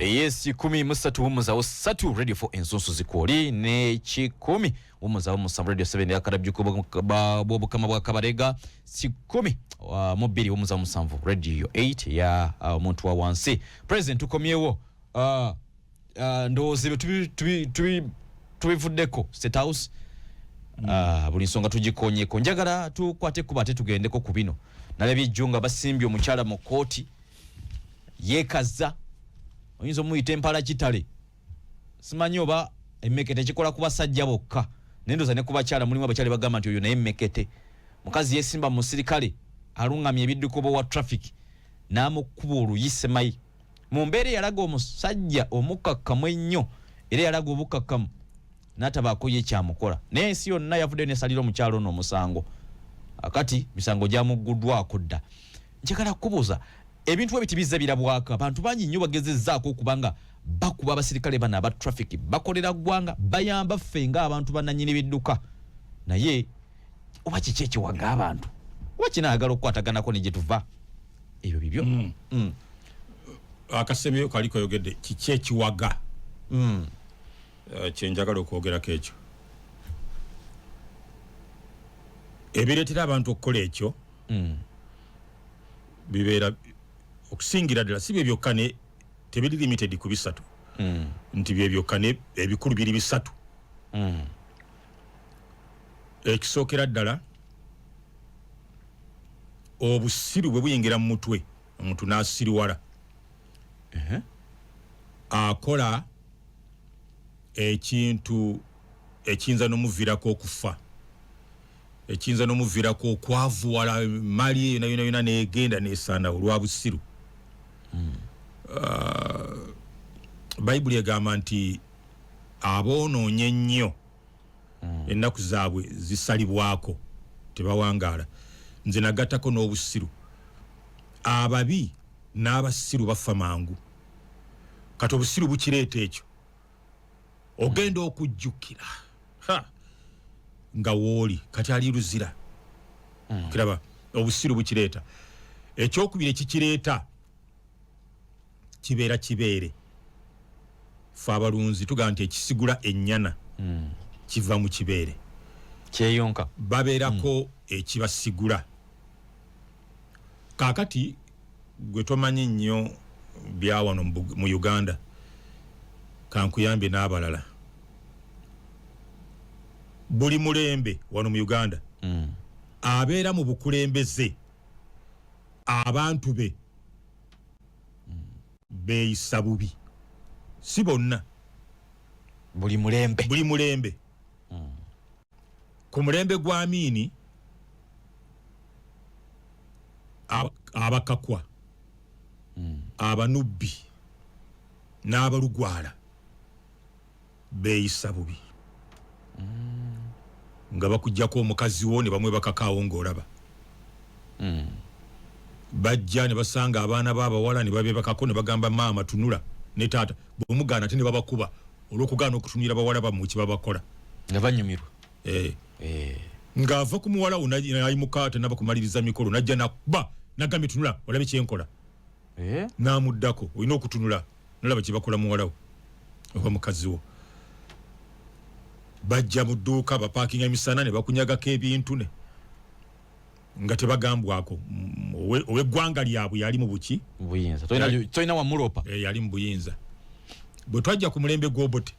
Yes, 13 wumuzawo 3 Radio 4 ensonso zikoli ne 10 wumuzawo 7 Radio 7 yakarabye bw'obukama bwa Kabarega, 12 wumuzawo 7 Radio 8 ya omuntu wa wansi. President, tukomyewo. Ndowooza ebyo tubivuddeko State House. Buli nsonga tugikonyeko. Njagala tukwate kuba ate tugendeko ku bino. Nalabye jjo nga basimbye omukyala mu kkooti yeekaza, oyinza omuyita empala kitale, simanyi oba emmekete kikola ku basajja bokka, naye ndowooza ne ku bakyala mulimu abakyala bagamba nti oyo naye emmekete. Mukazi yesimba mu musirikale alungamya ebidduka oba wa traffic n'amukuba oluyi semayi mu mbeera eyalaga omusajja omukakkamu ennyo, era eyalaga obukakkamu n'atabaako ye kyamukola, naye ensi yonna yavuddeyo nesalira omukyalo ono omusango. Akati misango gyamugguddwako dda. Njagala kukubuuza, ebintu ebiti bizze birabwako, abantu bangi nnyo bagezezzaako okuba nga bakuba abasirikale bano aba traffic, bakolera ggwanga, bayamba ffe ng'abantu bannannyini bidduka, naye oba kiki ekiwaga abantu, oba kinaagala okukwataganako ne gye tuva? Ebyo bibyo. Akasemyo kali koyogedde, kiki ekiwaga? Kyenjagala okwogerako ekyo, ebireetera abantu okukola ekyo bibeera okusingira ddala si bye byokka, ne tebiri limited ku bisatu nti bye byokka, ne ebikulu biri bisatu. Ekisookera ddala, obusiru bwe buyingira mu mutwe omuntu n'asiriwala, akola ekintu ekiyinza n'omuviirako okufa, ekiyinza n'omuviirako okwavuwala, mali eyo yona yona negenda nesaanawo olwa busiru. Bayibuli egamba nti aboonoonye ennyo ennaku zaabwe zisalibwako, tebawangaala. Nze nagattako n'obusiru. Ababi n'abasiru bafa mangu. Kati obusiru bukireeta ekyo, ogenda okujjukira nga wooli kati ali luzira. Kiraba, obusiru bukireeta. Ekyokubiri ekikireeta kibeera kibeere. Fe abalunzi tugamba nti ekisigula ennyana kiva mu kibeere. Kyeyonka. Babeerako ekibasigula. Kaakati gwe tomanyi nnyo byawano mu Uganda, kankuyambye n'abalala. Buli mulembe wano mu Uganda abeera mu bukulembeze, abantu be beeyisa bubi, si bonna. Buli mulembe. Buli mulembe. Ku mulembe gwa Amiini, abakakwa, abanubbi n'abalugwala beeyisa bubi, nga bakuggyako omukazi wo ne bamwebakakaawo ng'olaba. Bajja ne basanga abaana b'abawala ne babebakako ne bagamba maama tunula ne taata, bwemugaana ate ne babakuba olw'okugaana okutunulira bawala bammwe kye babakola. Nga banyumirwa. Ng'ava ku muwala wo nayimuka, tanaba kumaliriza mikolo, najja nakuba nagambye tunula olabe kyenkola. N'amuddako, olina okutunula nolaba kyebakola muwala wo oba mukazi wo. Bajja mu dduuka, bapaakinga emisana ne bakunyagako ebintu ne nga tebagambwako. Ow'eggwanga lyabwe yali mu buki? Buyinza. Tolina wamulopa. Yali mu buyinza. Bwe twajja ku mulembe gw'Obote,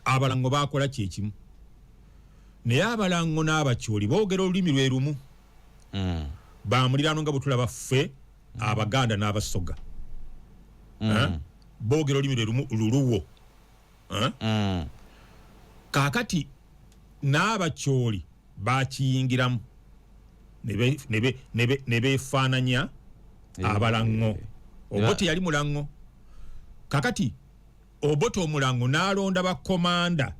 abalango bakola kyekimu, naye abalango n'abakyoli boogera olulimi lwe lumu, bamuliraano, nga bwe tulaba ffe Abaganda n'Abasoga. Eh? Boogera olulimi lwe lumu, luluwo. Eh? Kaakati n'abakyoli bakiyingiramu ne beefaananya abalaŋŋo. Obote yali mulaŋŋo. Kakati Obote omulaŋŋo n'alonda bakomanda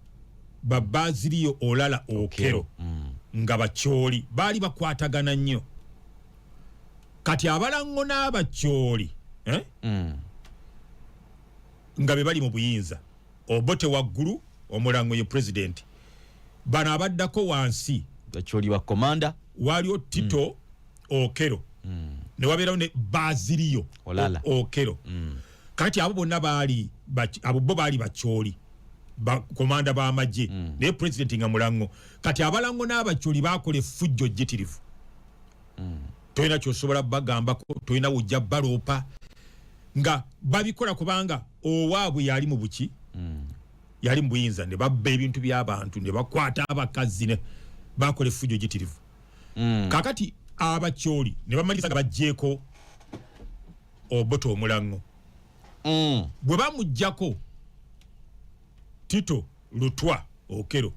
ba Baziriyo Olala Okero nga bakyoli, baali bakwatagana nnyo. Kati abalaŋŋo n'abakyoli, eh? Nga be bali mu buyinza. Obote waggulu, omulaŋŋo ye pulezidenti, bano abaddako wansi. Bakyoli ba komanda. Waliwo Tito Okero, ne wabeerawo ne Baziriyo Olala. Okero. Kati abo bonna baali abo bo baali Bakyoli, bakomanda b'amagye, naye pulezidenti nga Mulango. Kati Abalango n'Abakyoli bakola effujjo jjitirivu. Tolina kyosobola bagambako, tolina wujja baloopa nga babikola, kubanga owaabwe yali mu buki, yali mu buyinza, ne babba ebintu by'abantu, ne bakwata abakazi, ne bakola effujjo jjitirivu. Kakati Abakyoli ne bamaliriza nga baggyeko Obote Omulango. Bwe bamugjako, Tito Lutwa Okero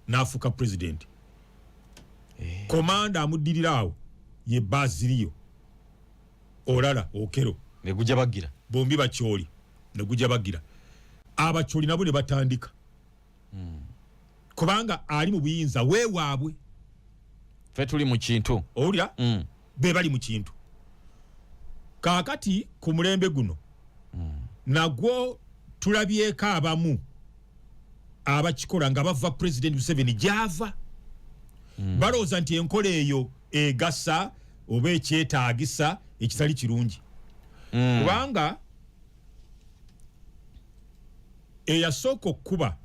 n'afuuka pulezidenti. Komanda amuddirira awo ye Baziriyo Olala Okero. Negujja bagira. Bombi Bakyoli. Negujja bagira. Abakyoli nabo ne batandika, kubanga ali mu buyinza weewaabwe. Fe tuli mu kintu. Owulira? Be bali mu kintu. Kaakati ku mulembe guno nagwo tulabyeko abamu abakikola nga bava President Museveni gyava, balowooza nti enkola eyo egasa oba ekyetaagisa, ekitali kirungi, kubanga eyasooka okukuba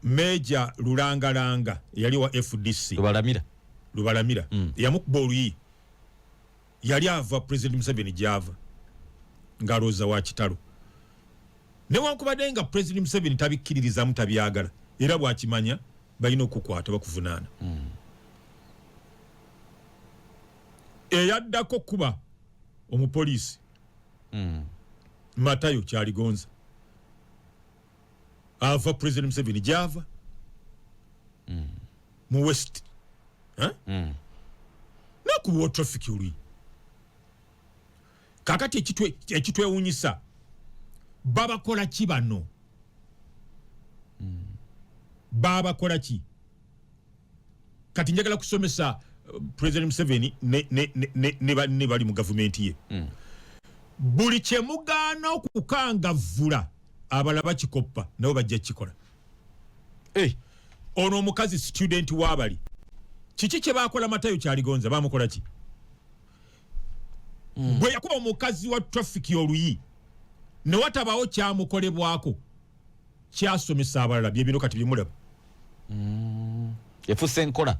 Meja Lulangalanga eyali wa FDC. Lubalamira. Lubalamira. Yamukuba oluyi, yali ava President Museveni gyava, ng'alowooza wa kitalo, newankubadde nga President Museveni tabikkiririzamu, tabyagala, era bwakimanya balina okukwata bakuvunaana. Eyaddako kuba omupoliisi, Matayo Kyaligonza, ava President Museveni gyava mu West, eh? Nakuba traffic oluyi. Kakati ekitwewunyisa, babakola ki bano? Babakola ki? Kati njagala kusomesa President Museveni ne banne bali mu gavumenti ye. Buli kyemugaana okukangavvula, abalala bakikoppa, nabo bajja kukikola. Hey. Ono omukazi student wabali, kiki kye bakola Matayo Kyaligonza? Bamukola ki? Bwe yakuba omukazi wa traffic oluyi ne watabawo kyamukolebwako, kyasomesa abalala. Byebino kati byemulaba. Efuuse enkola.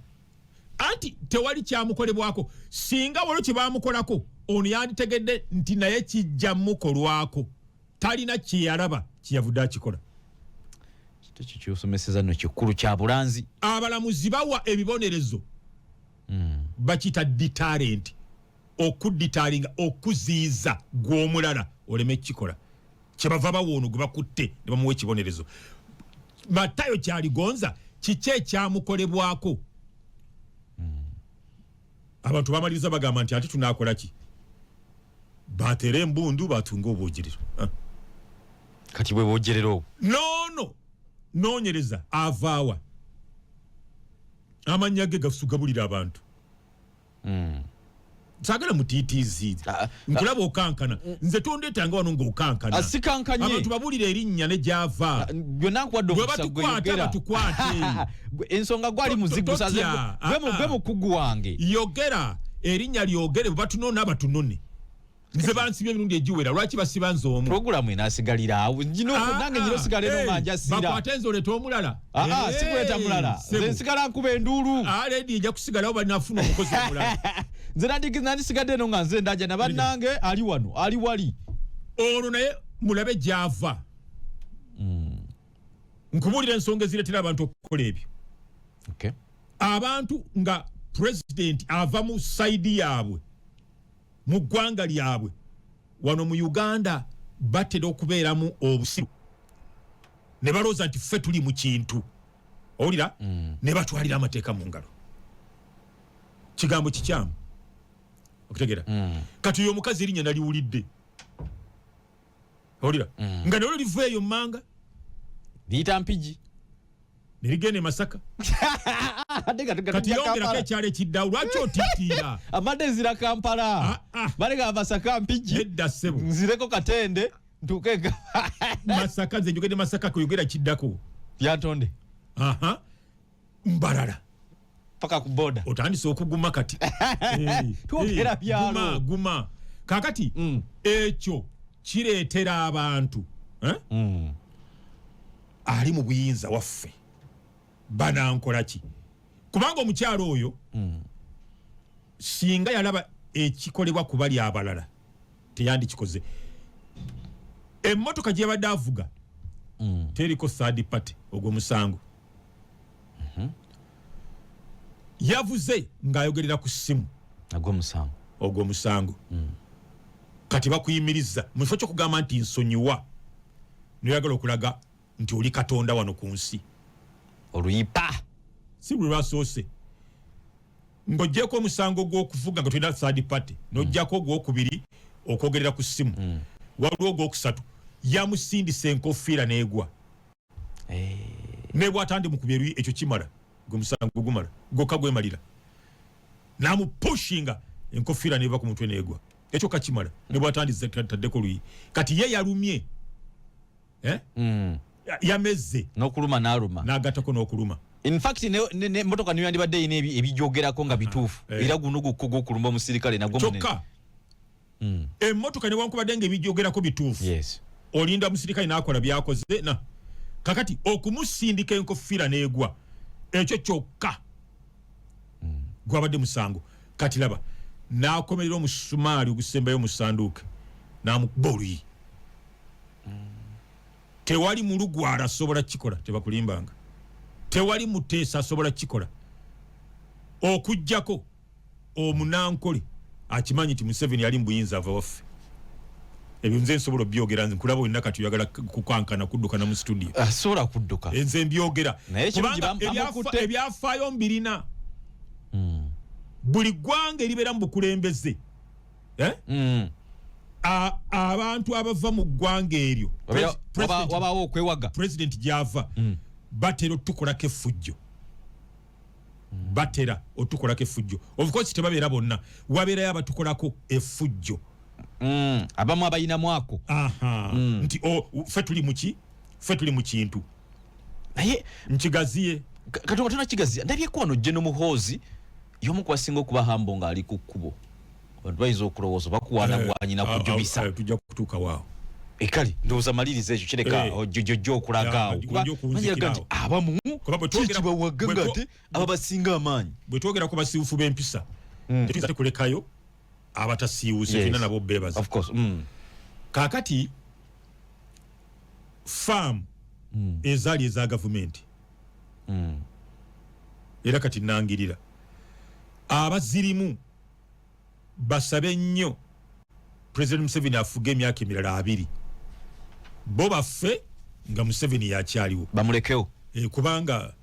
Anti tewali kyamukolebwako. Singa waliwo kye bamukolako, ono yanditegedde nti naye kijja mukolwako. Talina kyeyalaba, kyeyavudde akikola. Kito kikyosomeseza nno kikulu kya bulanzi. Abalamuzi bawa ebibonerezo, bakiyita deterrent, okudeterringa, okuziyiza gw'omulala oleme kukikola. Kyebava bawa ono gwe bakutte ne bamuwa ekibonerezo. Matayo Kyaligonza kiki ekyamukolebwako? Abantu bamaliriza bagamba nti ate tunakola ki? Batere embundu, batunge obwogerero. Ah. Kati bwe bwogerero obwo. Noono noonyereza avaawa, amannya ge gasugabulira abantu. Saagala mutiitiizi. Ah, nkulaba okankana, nze tondeetanga wano ng'okankana. Asikankanye. Abantu babulira erinnya ne gyava. Byonna nkuwadde Bwe omukisa gwe. batukwata, Yogera. batukwate. Ensonga gwali muzigu. Totya. Saze Ah, gwe ah. mukugu wange. Yogera erinnya, lyogere. Bwe batunona, batunone. Nze bansibye emirundi egiwera, lwaki basiba nze omu? Puroguramu enaasigalira awo. Ah, Nange nyina ah, osigala eno eh, nga njasira. Bakwate nze, oleta omulala. Ah, Eh, sikuleeta mulala. ssebo. Nze nsigala nkuba enduulu. Ah, lady ejja kusigalawo, balinafuna omukozi omulala. Nze nandisigadde eno nga nze ndaja na bannange, ali wano, ali wali. Olwo naye mulabe gyava. Nkubuulira ensonga ezireetera abantu okukola ebyo. Okay. Abantu nga pulezidenti ava mu side yaabwe, mu ggwanga lyabwe, wano mu Uganda batera okubeeramu obusiru ne balowooza nti ffe tuli mu kintu, owulira, ne batwalira amateeka mu ngalo. Kigambo kikyamu okutegera. Kati oyo omukazi erinnya naliwulidde, owulira, nga nalyo liva eyo mmanga. Liyita Mpigi. Nerigenda e Masaka. Ate nga Kati tujja yongerako Kampala. ekyalo ekiddawo, lwaki otiitiira? Amadde nzira Kampala. Ah, ah. Balega Masaka, Mpigi. Nedda ssebo. Nzireko Katende ntuuke Masaka, nze njogedde Masaka, kuyogera kiddako. Lyantonde. Aha, Mbalala. Paka ku boda. Otandise okuguma kati. Twogera Eh, byalo. guma, guma. Kakati ekyo kireetera abantu, eh? Ali mu buyinza waffe banankola ki? Kubanga omukyalo oyo singa yalaba ekikolebwa ku bali abalala, teyandikikoze. Emmotoka gyebadde avuga teriko third party, ogwo musango. Yavuze ng'ayogerera ku ssimu. Nagwo musango. Ogwo musango. Kati bakuyimiriza mu kifo kyokugamba nti nsonyiwa, noyagala okulaga nti oli katonda wano ku nsi. Oluyipa. Si lwe lwasoose. Ng'oggyeko omusango gw'okuvuga nga tolina third party, n'oggyako ogwokubiri okwogerera ku ssimu, waliwo ogwokusatu, yamusindisa enkofiira n'egwa. Ne bw'atandi mukubye eruyi, ekyo kimala, gwe musango gumala gwokka gwemalira. Namupushinga, enkofiira neva ku mutwe n'egwa, ekyo kakimala ne bw'atandize taddeko luyi. Kati ye yalumye, eh? Yamezze. N'okuluma n'aluma. N'agattako n'okuluma. In fact, ne motoka niyo yandibadde erina ebijogerako nga bituufu. Era guno gukko gw'okulumba omusirikale nagwo munene. Kyokka emmotoka newankubadde nga ebijogerako bituufu, olinda musirikale n'akola byakoze. Na kakati okumusindika enkofiira n'egwa, ekyo kyokka gwabadde musango. Kati laba n'akomerera omusumaali ogusembayo mu sanduuke n'amukuba oluyi. Tewali mulugwala asobola kukikola, tebakulimbanga. Tewali muteesa asobola kukikola okugjako omunankole akimanyi nti Museveni yali mubuyinza ava waffe. Ebyo nze nsobola obyogera, nze nkulaba olina kati oyagala kukankana kudduka na mu studio. Asobola kudduka. Nze mbyogera. Naye ekirungi kubanga bamukutte. Ebyafaayo mbirina. Buli ggwanga eribeera mu bukulembeze, eh? Abantu abava mu ggwanga eryo wabaawo okwewaga. President gyava batera otukolako effujjo, batera otukolako effujjo. Of course tebabeera bonna, wabeerayo abatukolako effujjo. Abamu abayinamu ako. Aha. Nti ffe tuli muki, ffe tuli mu kintu. Naye nkigaziye. Katonda tonakigaziya. Ndabyeko wano General Muhoozi y'omu ku basinga okuba hambo ng'ali ku kkubo. Abantu bayinza okulowooza bakuwaana gwanyina kujubisa. Tujja kutuuka waawo. Ekale ndowooza maliriza ekyo kireka ojjo okulaga awo, kuba ojja okunzikira manyi nti awo. abamu Kuba bwe kikibawaga nga ate aba basinga amaanyi. Bwe twogera ku basiiwufu b'empisa, tetuyinza tekulekayo abatasiiwuse. Tulina nabo beebaza. Of course. Kaakati faamu ezaali eza gavumenti, era kati nangirira abazirimu basabe nnyo President Museveni afuge emyaka emirala 20, bo baffe nga Museveni yakyaliwo. Bamulekewo. E, kubanga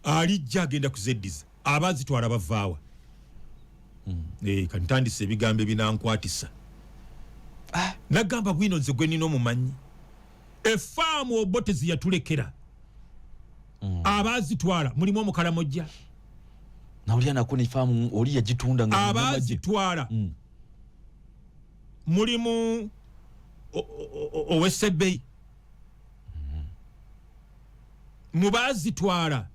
alijja agenda kuzeddiza, abazitwala bavaawa? E, kantandise ebigambo ebinankwatisa. Nagamba bwino, nze gwe nina omumanyi, efaamu Obote ziyatulekera, abazitwala mulimu omukalamojja. Nawulira nako ne faamu oli yagitunda nga munnamagye. Abazitwala mulimu owesebbeyi. Mu bazitwala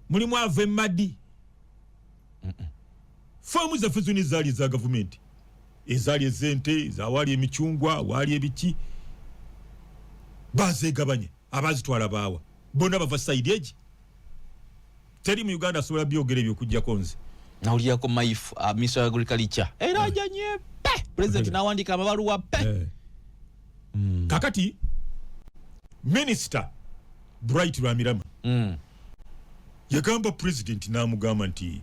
mulimu ava emadi. Faamu zaffe zonna ezaali eza gavumenti, ezaali ez'ente, zawaali emicungwa, waali ebiki, bazegabanya. Abazitwala baawa? Bonna bava side egi. Teri mu Uganda asobola byogera ebyo okugjako nze. Nawulirako maifu minister wa agriculture era ajanye pe president nawandika amabaluwa pe. Kakati Minisita Bright Rwamirama yagamba president, n'amugamba nti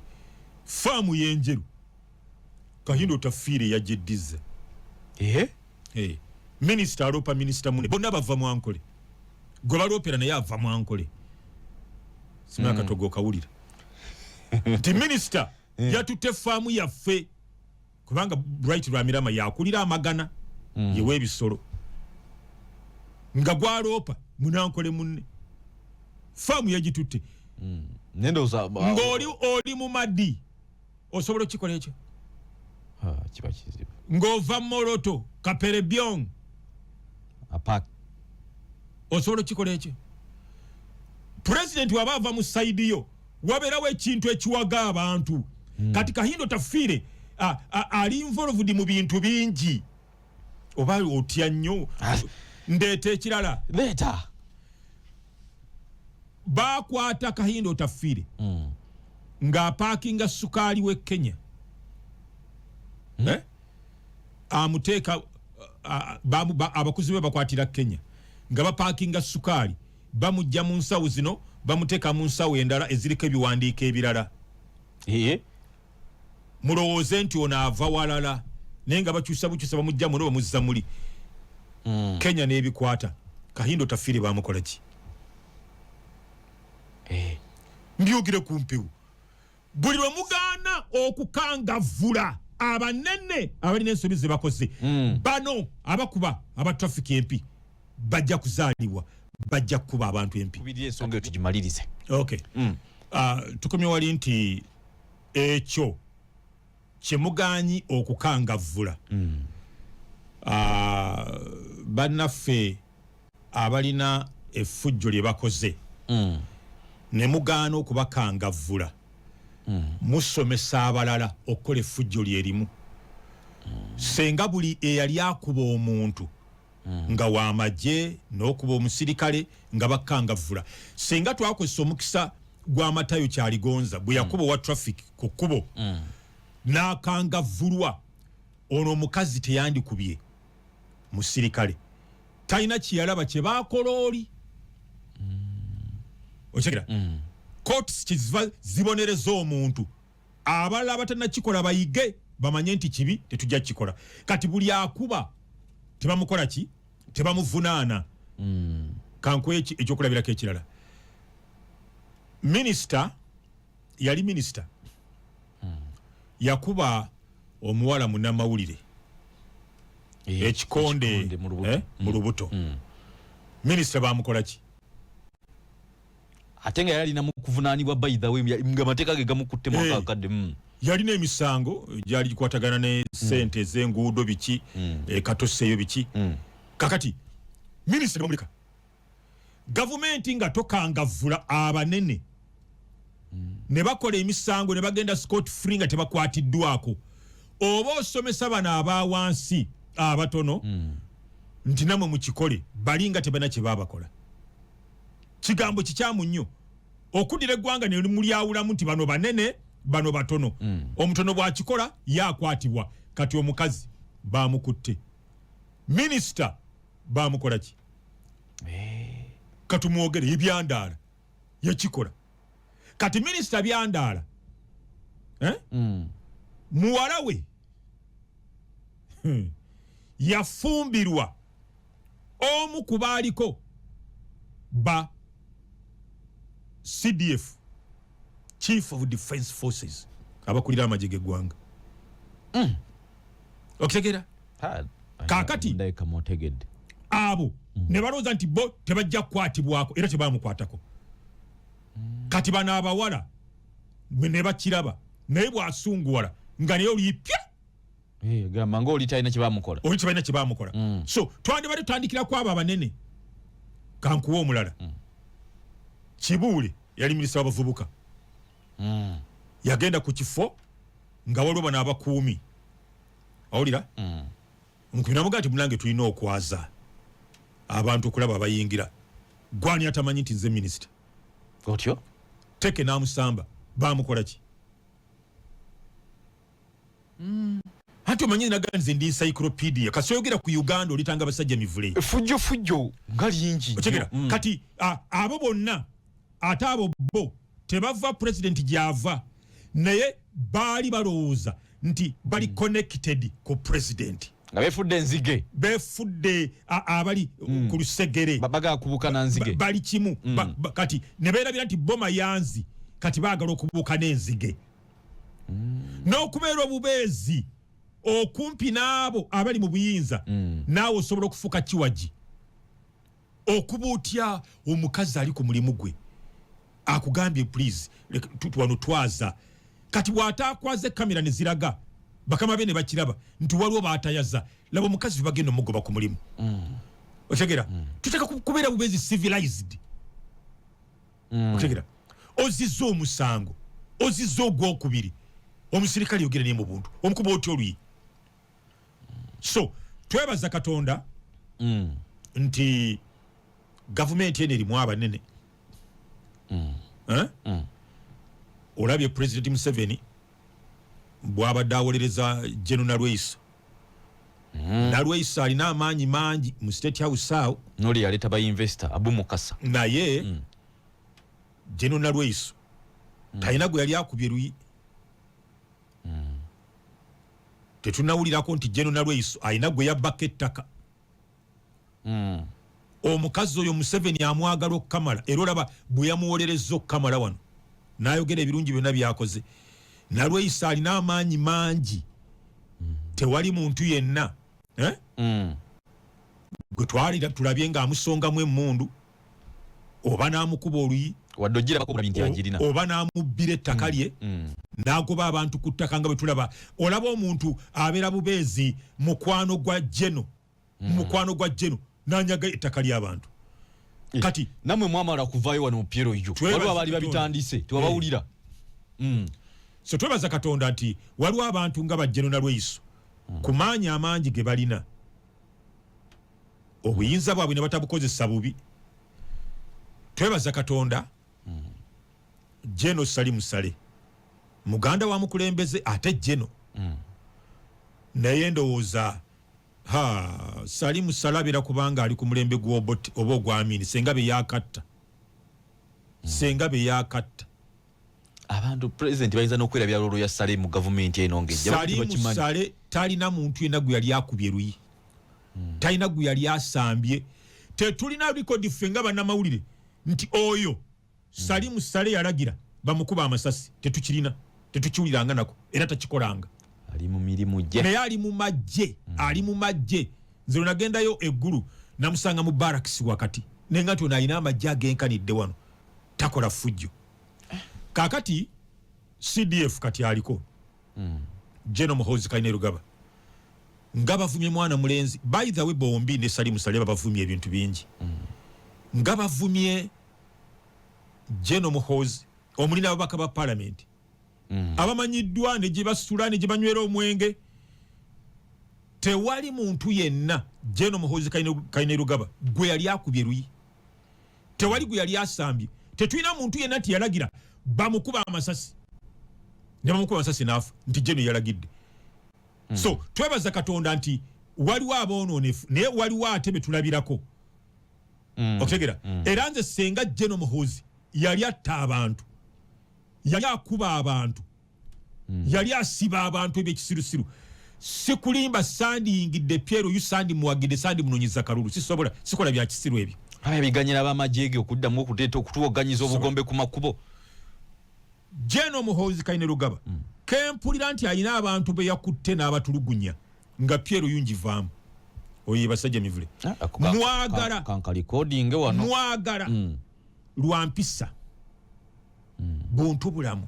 faamu y'enjeru Kahinda Otafiire yajjeddiza. Eh? Hey. Minisita aloopa minisita mune, bonna bava mwankole, gwe baloopera naye ava mwankole. Simanya katogo okawulira nti minisita yatutte faamu yaffe, kubanga Bright Rwamirama yakulira amagana, yewa ebisolo, nga gwaloopa munankole munne, faamu yagitutte. Nendowooza ng'oli oli mu madi, osobola okukikola ekyo? Ah, kiba kizibu. Ng'ova Moroto Kaperebyong, apak osobola okukikola ekyo? Pulezidenti waba ava mu side yo, wabeerawo ekintu ekiwaga abantu. Kati Kahinda Otafiire Ali involved mu bintu bingi. Oba otya nnyo? Ndeeta ekirala. Leeta. Bakwata Kahinda Otafiire ng'apaakinga sukaali w'e Kenya. Eh? Amuteeka abakuzi be bakwatira Kenya nga bapaakinga sukaali, bamujja mu nsawo zino, bamuteeka mu nsawo endala eziriko ebiwandiiko ebirala. Mulowooze nti ono ava walala, naye nga bakyusa bukyusa, bamujja muno, bamuzza muli. Kenya n'ebikwata. Kahinda Otafiire bamukola ki? Mbyogere ku mpewo. Buli lwe mugaana okukangavvula abanene abalina ensobi ze bakoze, bano abakuba aba traffic empi bajja kuzaalibwa, bajja kukuba abantu empi. Kubiri ensonga eyo tugimalirize. Okay. Tukomye wali nti ekyo kyemuganyi okukangavvula bannaffe abalina effujjo lye bakoze, ne mugaana okubakangavvula, musomesa abalala okukola effujjo lyerimu. Senga buli eyali akuba omuntu nga wamagye n'okuba omusirikale nga bakangavvula, senga twakozesa omukisa gw'Amatayo Kyaligonza bwe yakuba owa traffic ku kkubo n'akangavvulwa, ono omukazi teyandikubye musirikale, talina kyeyalaba kye baakola oli. Okitegera? Courts kyeziva zibonereza omuntu, abalala abatanakikola bayige, bamanye nti kibi, tetujja kukikola. Kati buli akuba tebamukola ki? Tebamuvunaana. Kankuwe ekyokulabirako ekirala. Minisita, yali minisita, yakuba omuwala munnamawulire ekikonde ekikonde mu lubuto. Mu lubuto. Minisita bamukola ki? Ate nga yali alina mu kuvunaanibwa, by the way, nga amateeka ge gamukutte mu akadde. Yalina emisango gyali gikwatagana ne sente ez'enguudo, biki, katoseeyo biki. Kakati minisita nebamuleka. Gavumenti nga tokangavvula abanene ne bakola emisango ne bagenda scot free nga tebakwatiddwako, oba osomesa bano aba wansi abatono nti namwe mukikole, bali nga tebalina kye babakola. Kigambo kikyamu nnyo okuddira eggwanga ne mulyawulamu nti bano banene, bano batono. Omutono bw'akikola ye akwatibwa. Kati omukazi bamukutte, minisita bamukola ki? Katumwogere ebyandaala yakikola. Kati minisita Byandaala, eh? Muwala we yafumbirwa omu ku baaliko ba CDF, Chief of Defence Forces, abakulira amagye g'eggwanga. Okitegeera? Kaakati- Ndabika mutegedde. Abo ne balowooza nti bo tebajja kukwatibwako, era tebamukwatako. Kati bano abawala ne bakiraba, naye bw'asunguwala nga naye olipya. Gamba ngaoli talina kyebamukola. Oli tebalina kyebamukola. So twandibadde tutandikira ku abo abanene. Kankuwa omulala. Kibuule yali minisita w'abavubuka. Yagenda ku kifo nga waliwo bano abakuumi, awulira omukuumi namugaa nti, "Munange, tulina okwaza abantu okulaba abayingira. Gwani atamanyi nti nze minisita?" Otyo. Teke n'amusamba. Bamukola ki? Anti omanyi naga nze ndi encyclopedia. Kasi oyogera ku Uganda, olitanga abasajja mivule. Fujjo fujjo nga lingi nnyo. Otegera? Kati abo bonna, ate abo bo tebava president gyava, naye baali balowooza nti bali connected ku president. Nga befudde enzige. Befudde abali ku lusegere. Bagala kubuuka na nzige. Bali kimu. Kati ne beerabira nti bo mayanzi, kati baagala okubuuka n'enzige n'okubeera obubeezi okumpi n'abo abali mu buyinza. Naawe osobola okufuuka kiwagi. Okuba otya omukazi ali ku mulimu gwe akugambye, "Please, wano twaza"? Kati bw'ataakwaza, ekamera ne ziraga, bakama be ne bakiraba nti waliwo baatayaza. Laba omukazi bagenda omugoba ku mulimu. Otegera? Tuteeka kubeera bubeezi civilized. Otegera? Ozizza omusango, ozizza ogwokubiri. Omusirikale yogera naye mu buntu, omukuba otya oluyi? So twebaza Katonda nti gavumenti eno erimu abanene. Eh? Olabye President Museveni bwabadde awolereza General Nalweyiso. Nalweyiso alina amaanyi mangi mu State House awo. Noli yaleeta ba investor, Abu Mukasa. Naye General Nalweyiso talina gwe yali akubye luyi. Tetunawulirako nti General Nalweyiso alina gwe yabbako ettaka. Omukazi oyo Museveni amwagala okukamala, era olaba bwe yamuwolerezza okukamala wano n'ayogera ebirungi byonna byakoze. Nalweyiso alina amaanyi mangi, tewali muntu yenna, eh? Gwe twalira tulabye ng'amusongamu emmundu oba n'amukuba oluyi. Wadde ogirabako bulabi nti agirina. Oba n'amubbira ettaka lye, n'agoba abantu ku ttaka, nga bwe tulaba. Olaba omuntu abeera bubeezi mukwano gwa General, mukwano gwa General n'anyaga ettaka ly'abantu. Kati Nammwe mwamala kuvaayo wano mu PLU. Twebaza Waliwo abaali Katonda. babitandise, tewabawulira. So twebaza Katonda nti waliwo abantu nga ba General Nalweyiso, ku maanyi amangi ge balina, obuyinza bwabwe ne batabukozesa bubi. Twebaza Katonda, General Salim Saleh muganda wa mukulembeze, ate General naye ndowooza ha Salim Saleh abeera kubanga ali ku mulembe gw'Obote oba ogwa Amini, senga be yakatta, senga be yakatta. Abantu president bayinza n'okwerabira role ya Saleh mu gavumenti eno ng'ejja. Salim Bakimanyi. Saleh talina muntu yenna gwe yali akubye luyi, talina gwe yali asambye. Tetulina record ffe nga bannamawulire nti oyo Salim Saleh yalagira bamukuba amasasi. Tetukirina, tetukiwuliranga nako, era takikolanga. Ali mu mirimu gye. Naye ali mu magye, ali mu magye. Nze lwe nagendayo eggulu namusanga mu barracks wakati, nenga nti ono alina amagye agenkanidde wano, takola ffujjo. Kakati CDF kati aliko General Muhoozi Kainerugaba, nga bavumye mwana mulenzi. By the way, bombi ne Salim Saleh babavumye ebintu bingi, nga bavumye General Muhoozi omuli n'ababaka ba parliament abamanyiddwa ne gye basula ne gye banywera omwenge. Tewali muntu yenna General Muhoozi Kainerugaba gwe yali akubye luyi, tewali gwe yali asambye. Tetulina muntu yenna nti yalagira bamukuba amasasi ne bamukuba amasasi n'afa, nti General yalagidde. So twebaza Katonda nti waliwo aboononefu, naye waliwo ate be tulabirako. Okutegera, era nze senga General Muhoozi yali atta abantu, yali akuba abantu, yali asiba abantu ebyekisirusiru, sikulimba, sandiyingidde PLU, sandi muwagidde, sandi munonyeza kalulu. Sisobola, sikola bya kisiru ebyo. Aba biganyira abamagye ge okuddamu okuteeta okutuwoganyiza obugombe ku makubo. General Muhoozi Kainerugaba kempulira nti alina abantu be yakutte n'abatulugunya, nga PLU ngivaamu. Oyo ye basajja mivule. Mwagala. Kankarecordinge wano. Mwagala lwa mpisa, buntu bulamu,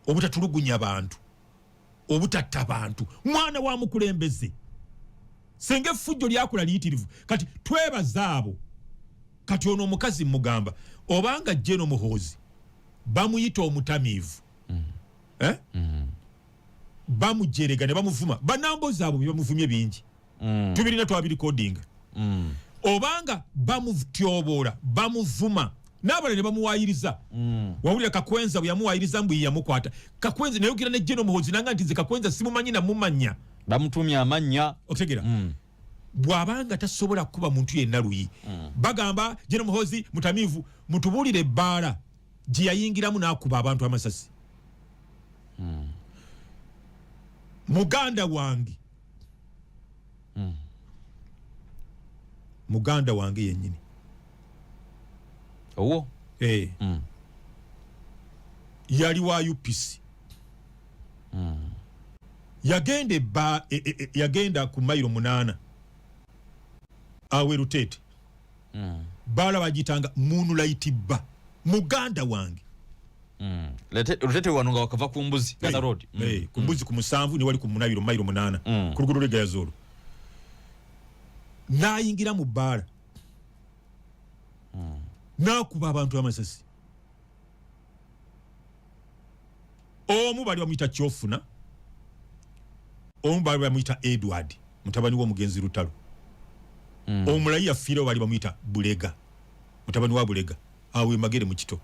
obutatulugunya bantu, obutatta bantu. Mwana wa mukulembeze, senga effujjo lyakola liyitirivu. Kati twebaza abo. Kati ono omukazi mugamba, obanga General Muhoozi bamuyita omutamiivu, eh? Bamujerega ne bamuvuma, banambozi abo bye bamuvumye bingi, tubirina, twabirecordinga. Obanga bamutyoboola, bamuvuma, n'abalala ne bamuwayiriza. Wawulira Kakwenza bwe yamuwayiriza mbu ye yamukwata Kakwenza, nayogera ne General Muhoozi nanga nti nze Kakwenza simumanyi namumanya. Bamutumya amannya. Okutegera, bw'abanga tasobola kukuba muntu yenna luyi, bagamba General Muhoozi mutamiivu, mutubuulire ebbaala gye yayingiramu n'akuba abantu amasasi. Muganda wange, muganda wange yennyini. Owo? Eh. Yali wa UPC. Yagenda ebba yagenda ku mayiro 8 awe Luteete, baala bagiyitanga Moonlight Bar. Muganda wange. Lutete wano nga wakava ku mbuzi, Gaza Road. Eh, ku mbuzi ku 7 ne wali ku munabiro mayiro 8 ku luguudo lw'egayazoolo, n'ayingira mu bbaala n'akuba abantu amasasi. Omu bali bamuyita Kyofuna, omu bali bamuyita Edward, mutabani w'omugenzi Lutalo. Omulayi yafiirawo bali bamuyita Bulega, mutabani wa Bulega, awo emagere mu kito.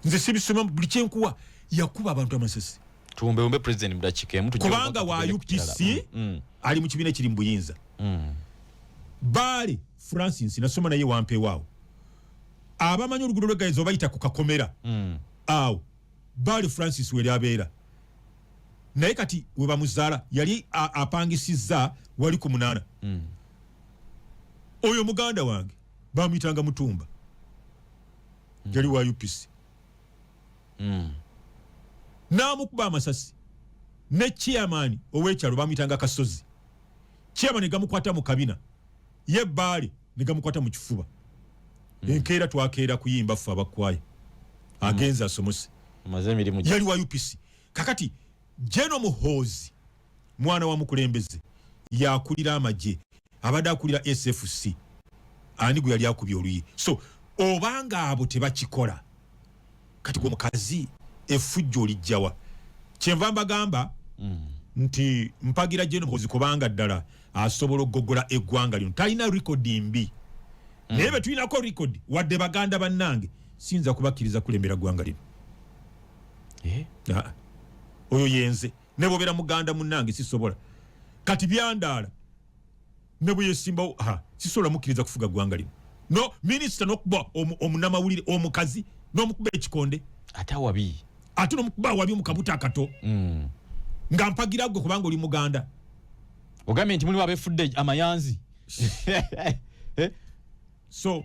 Nze sibisoma, buli kyenkuwa yakuba abantu amasasi. Tuwumbewumbe president mu dakiika emu, tujje kubanga obubaka wa tugende ku kirala. UPC ali mu kibiina ekiri mu buyinza. Baale Francis nasoma naye wampewaawo, abamanyi oluguudo lw'egayiza obayita ku kakomera, awo Baale Francis weri abeera, naye kati we bamuzaala yali apangisizza wali ku 8. Oyo muganda wange bamuyitanga Mutumba, yali wa UPC. N'amukuba amasasi ne chairman ow'ekyalo bamuyitanga Kasozi. Chairman ne gamukwata mu kabina, ye Baale ne gamukwata mu kifuba. Enkeera twakeera kuyimba ffe abakwaya, agenze asomose. Maze emirimu Yali wa UPC. Kakati General Muhoozi mwana wa mukulembeze, yakulira amagye, abadde akulira SFC, ani gwe yali akubye oluyi? So obanga abo tebakikola, kati gwe mukazi effujjo olijjawa? Kyenva mbagamba nti mpagira General Muhoozi kubanga ddala asobola okugogola eggwanga lino, talina record mbi. Naye be tulinako record, wadde baganda bannange, siyinza kubakkiriza kulembera ggwanga lino. Eh? Ah, oyo yenze, ne bwobeera muganda munnange sisobola. Kati byandaala ne bwe yesimbawo, ha, sisobola mukkiriza kufuga ggwanga lino. No minisita n'okuba omunamawulire omukazi n'omukuba ekikonde. Ate awabi. Ate n'omukuba awabi omukabuta akato nga mpagira gwe kubanga oli muganda. Ogambye nti mulimu abefudde amayanzi. Eh? So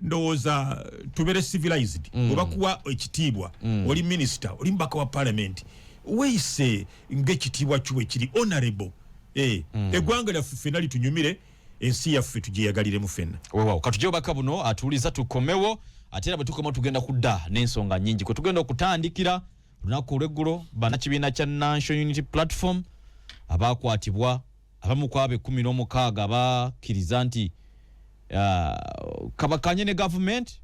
ndowooza tubeere civilized. Obakuwa ekitiibwa, oli minisita, oli mubaka wa parliament, weeyise ng'ekitiibwa kyo bwe kiri, honorable. Eh, eggwanga lyaffe ffenna litunyumire, ensi yaffe tugyeyagaliremu ffenna. Weewaawo, katujje obubaka buno atuuliza tukomewo, ate era bwe tukomewo tugenda kudda n'ensonga nnyingi kwe tugenda okutandikira. Olunaku olw'eggulo bannakibiina kya National Unity Platform abakwatibwa, abamu ku abo 16 bakkiriza nti kabakanye ne gavumenti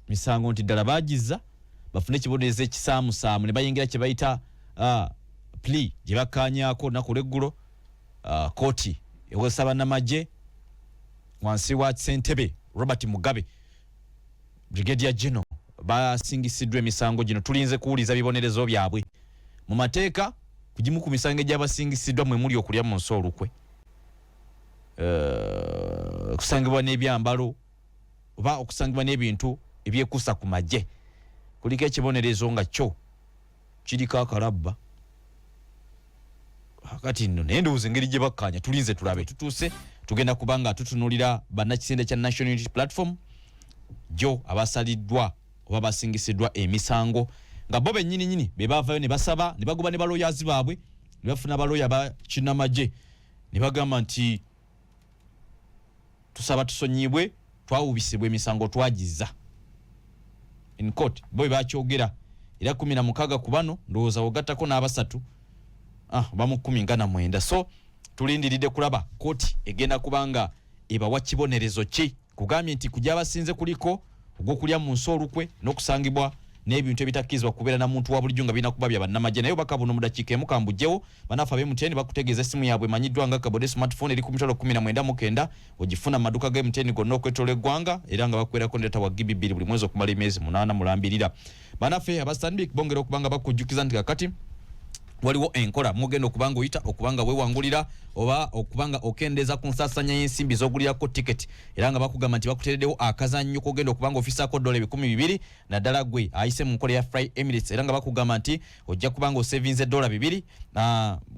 misango nti ddala bagiza bafune ekibonerezo ekisaamusaamu ne bayingira kye bayita plea gye bakkaanyaako. Olunaku olw'eggulo kooti ewozesa bannamagye wansi wa ssentebe Robert Mugabe, Brigadier General, basingisiddwa emisango gino. Tulinze kuwuliza bibonerezo byabwe mu mateeka. Ku gimu ku misango egyabasingisiddwa mwe muli okulya mu nsi olukwe, okusangibwa n'ebyambalo oba okusangibwa n'ebintu ebyekuusa ku magye, kuliko ekibonerezo nga kyo kiriko akalabba. Kati nno naye ndowooza engeri gye bakkaanya, tulinze tulabe. Tutuuse tugenda kuba nga tutunulira bannakisinde kya National Unity Platform jo abasaliddwa oba basingisiddwa emisango, nga bo bennyini nyini be baavayo ne basaba ne bagoba ne baloyazi baabwe ne bafuna baloya ba kinnamagye ne bagamba nti tusaba tusonyibwe, twawubisibwa, emisango twagiza in court. Bo bwe bakyogera era 16 ku bano, ndowooza ogattako n'abasatu, bamu 19. So tulindiridde kulaba kooti egenda kubanga ebawa kibonerezo ki. Kugambye nti ku gy'abasinze kuliko ogw'okulya mu nsi olukwe n'okusangibwa n'ebintu ebitakkirizibwa kubeera na muntu wa bulijjo nga birina kuba bya bannamagye. Naye obubaka buno mu dakiika emu kambugyewo. Bannaffe ab'e MTN bakutegeeza essimu yaabwe emanyiddwa nga Kabode smartphone eri ku mitwalo 19 900, ogifuna mu maduuka ga MTN gonna okwetoola eggwanga, era nga bakuweerako ne data wa GB 2 buli mwezi okumala emyezi 8 mulambirira. Bannaffe aba Stanbic bongera okuba nga bakujjukiza nti kakati waliwo enkola mugenda okuba nga oyita okuba nga weewangulira oba okuba nga okendeeza ku nsaasaanya y'ensimbi z'ogulirako tiketi, era nga bakugamba nti bakuteereddewo akazannyo k'ogenda okuba nga ofisaako dola 2,000, naddala gwe ayise mu nkola ya Fly Emirates, era nga bakugamba nti ojja kuba nga osevinze dola 2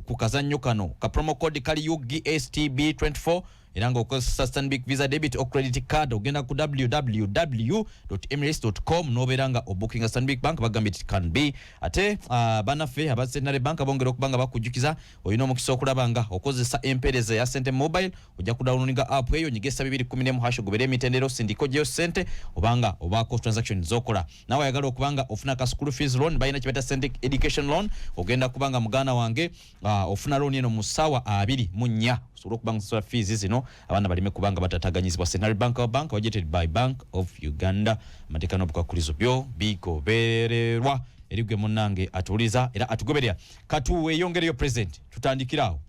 ku kazannyo kano. Ka promo code kali UGSTB 24, era nga okozesa Stanbic Visa debit or credit card, ogenda ku www.emirates.com nobeera nga obookinga. Stanbic Bank bagambye it can be. Ate bannaffe aba Centenary Bank bongera okuba nga bakujjukiza olina omukisa okulaba nga okozesa empeereza ya Sente Mobile. Ojja kudownloadinga app eyo, nyiga essa 211 hash, ogobere emitendera, osindika ogyeyo sente obanga obaako transaction zokola. Nawe ayagala okuba nga ofuna ka school fees loan, balina kye bayita Sente Education Loan. Ogenda kuba nga muganda wange ofuna loan eno mu ssaawa 24, osobola okuba nga osasula fees zino. eno abaana baleme kubanga batataganyizibwa. Centenary Bank, our bank, budgeted by Bank of Uganda. Amateeka n'obukwakkulizo byo bigobererwa. Eri gwe munnange atuwuliza era atugoberera, katuweyongereyo. President, tutandikire awo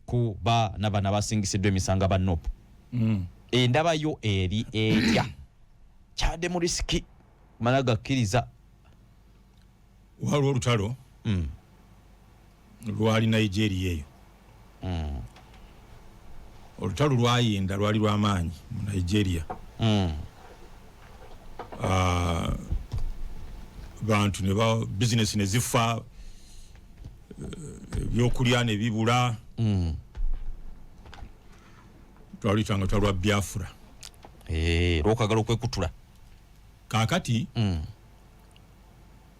ku baana bano abasingisiddwa emisango aba NUP. Endabayo eri etya? Kyadde mu risk mala gakkiriza. Waliwo olutalo lwali Nigeria eyo. Olutalo lwayinda, lwali lwamaanyi mu Nigeria. Ah, bantu ne ba bizinesi ne zifa, ebyokulya ne bibula. Twaluyitanga lutalo lwa Biafra. Eh, lwokwagala okwekutula. Kaakati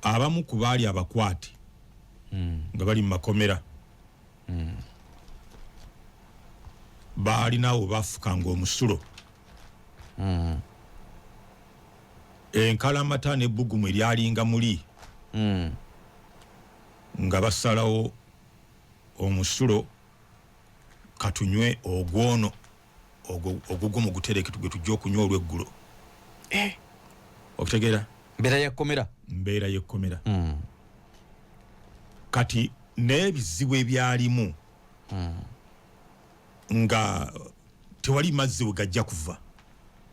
abamu ku baali abakwate nga bali mu makomera baalinawo bafukanga omusulo, enkalamata n'ebbugumu eryalinga muli nga basalawo omusulo, katunywe ogwono, ogwo mugutereke gwe tujja okunywa olweggulo. Eh. Okitegeera? Mbeera yakkomera. Mbeera y'ekkomera. Kati n'ebizibu ebyalimu nga tewali mazzi we gajja kuva,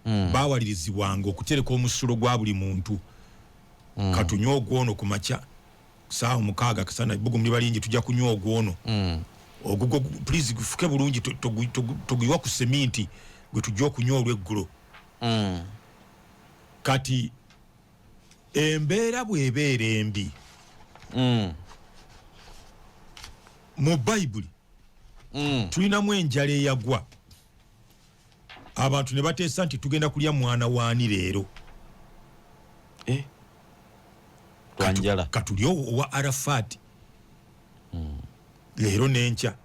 bawalirizibwanga okutereka omusulo gwa buli muntu. Katunywe ogwono ku makya saawa 6, kasana ebbugumu liba lingi, tujja kunywa ogwono. Ogugwo please gufuke bulungi, toguyiwa ku seminti, gwe tujja okunywa olweggulo. Kati embeera bw'ebeera embi, mu Bayibuli tulinamu enjala eyagwa, abantu ne bateesa nti tugenda kulya mwana waani leero? Eh. Lwanjala. Katulye owa Arafat leero n'enkya,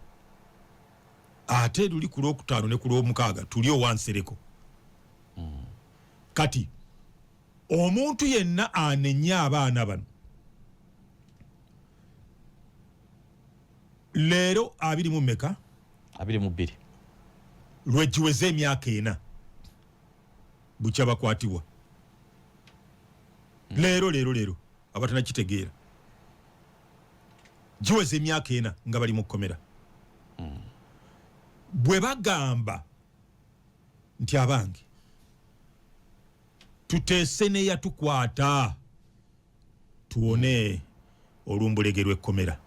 ate luli ku lwokutaano ne ku lwomukaaga tuli owa Nsereko. Kati omuntu yenna anenya abaana bano leero abiri mu meka? 22. Lwegiweze emyaka 4 bukya bakwatibwa. Leero leero leero, abatanakitegeera, giweze emyaka 4 nga bali mu kkomera. Bwe bagamba nti abange tuteese neyatukwata tuwone olumbulege lw'ekkomera,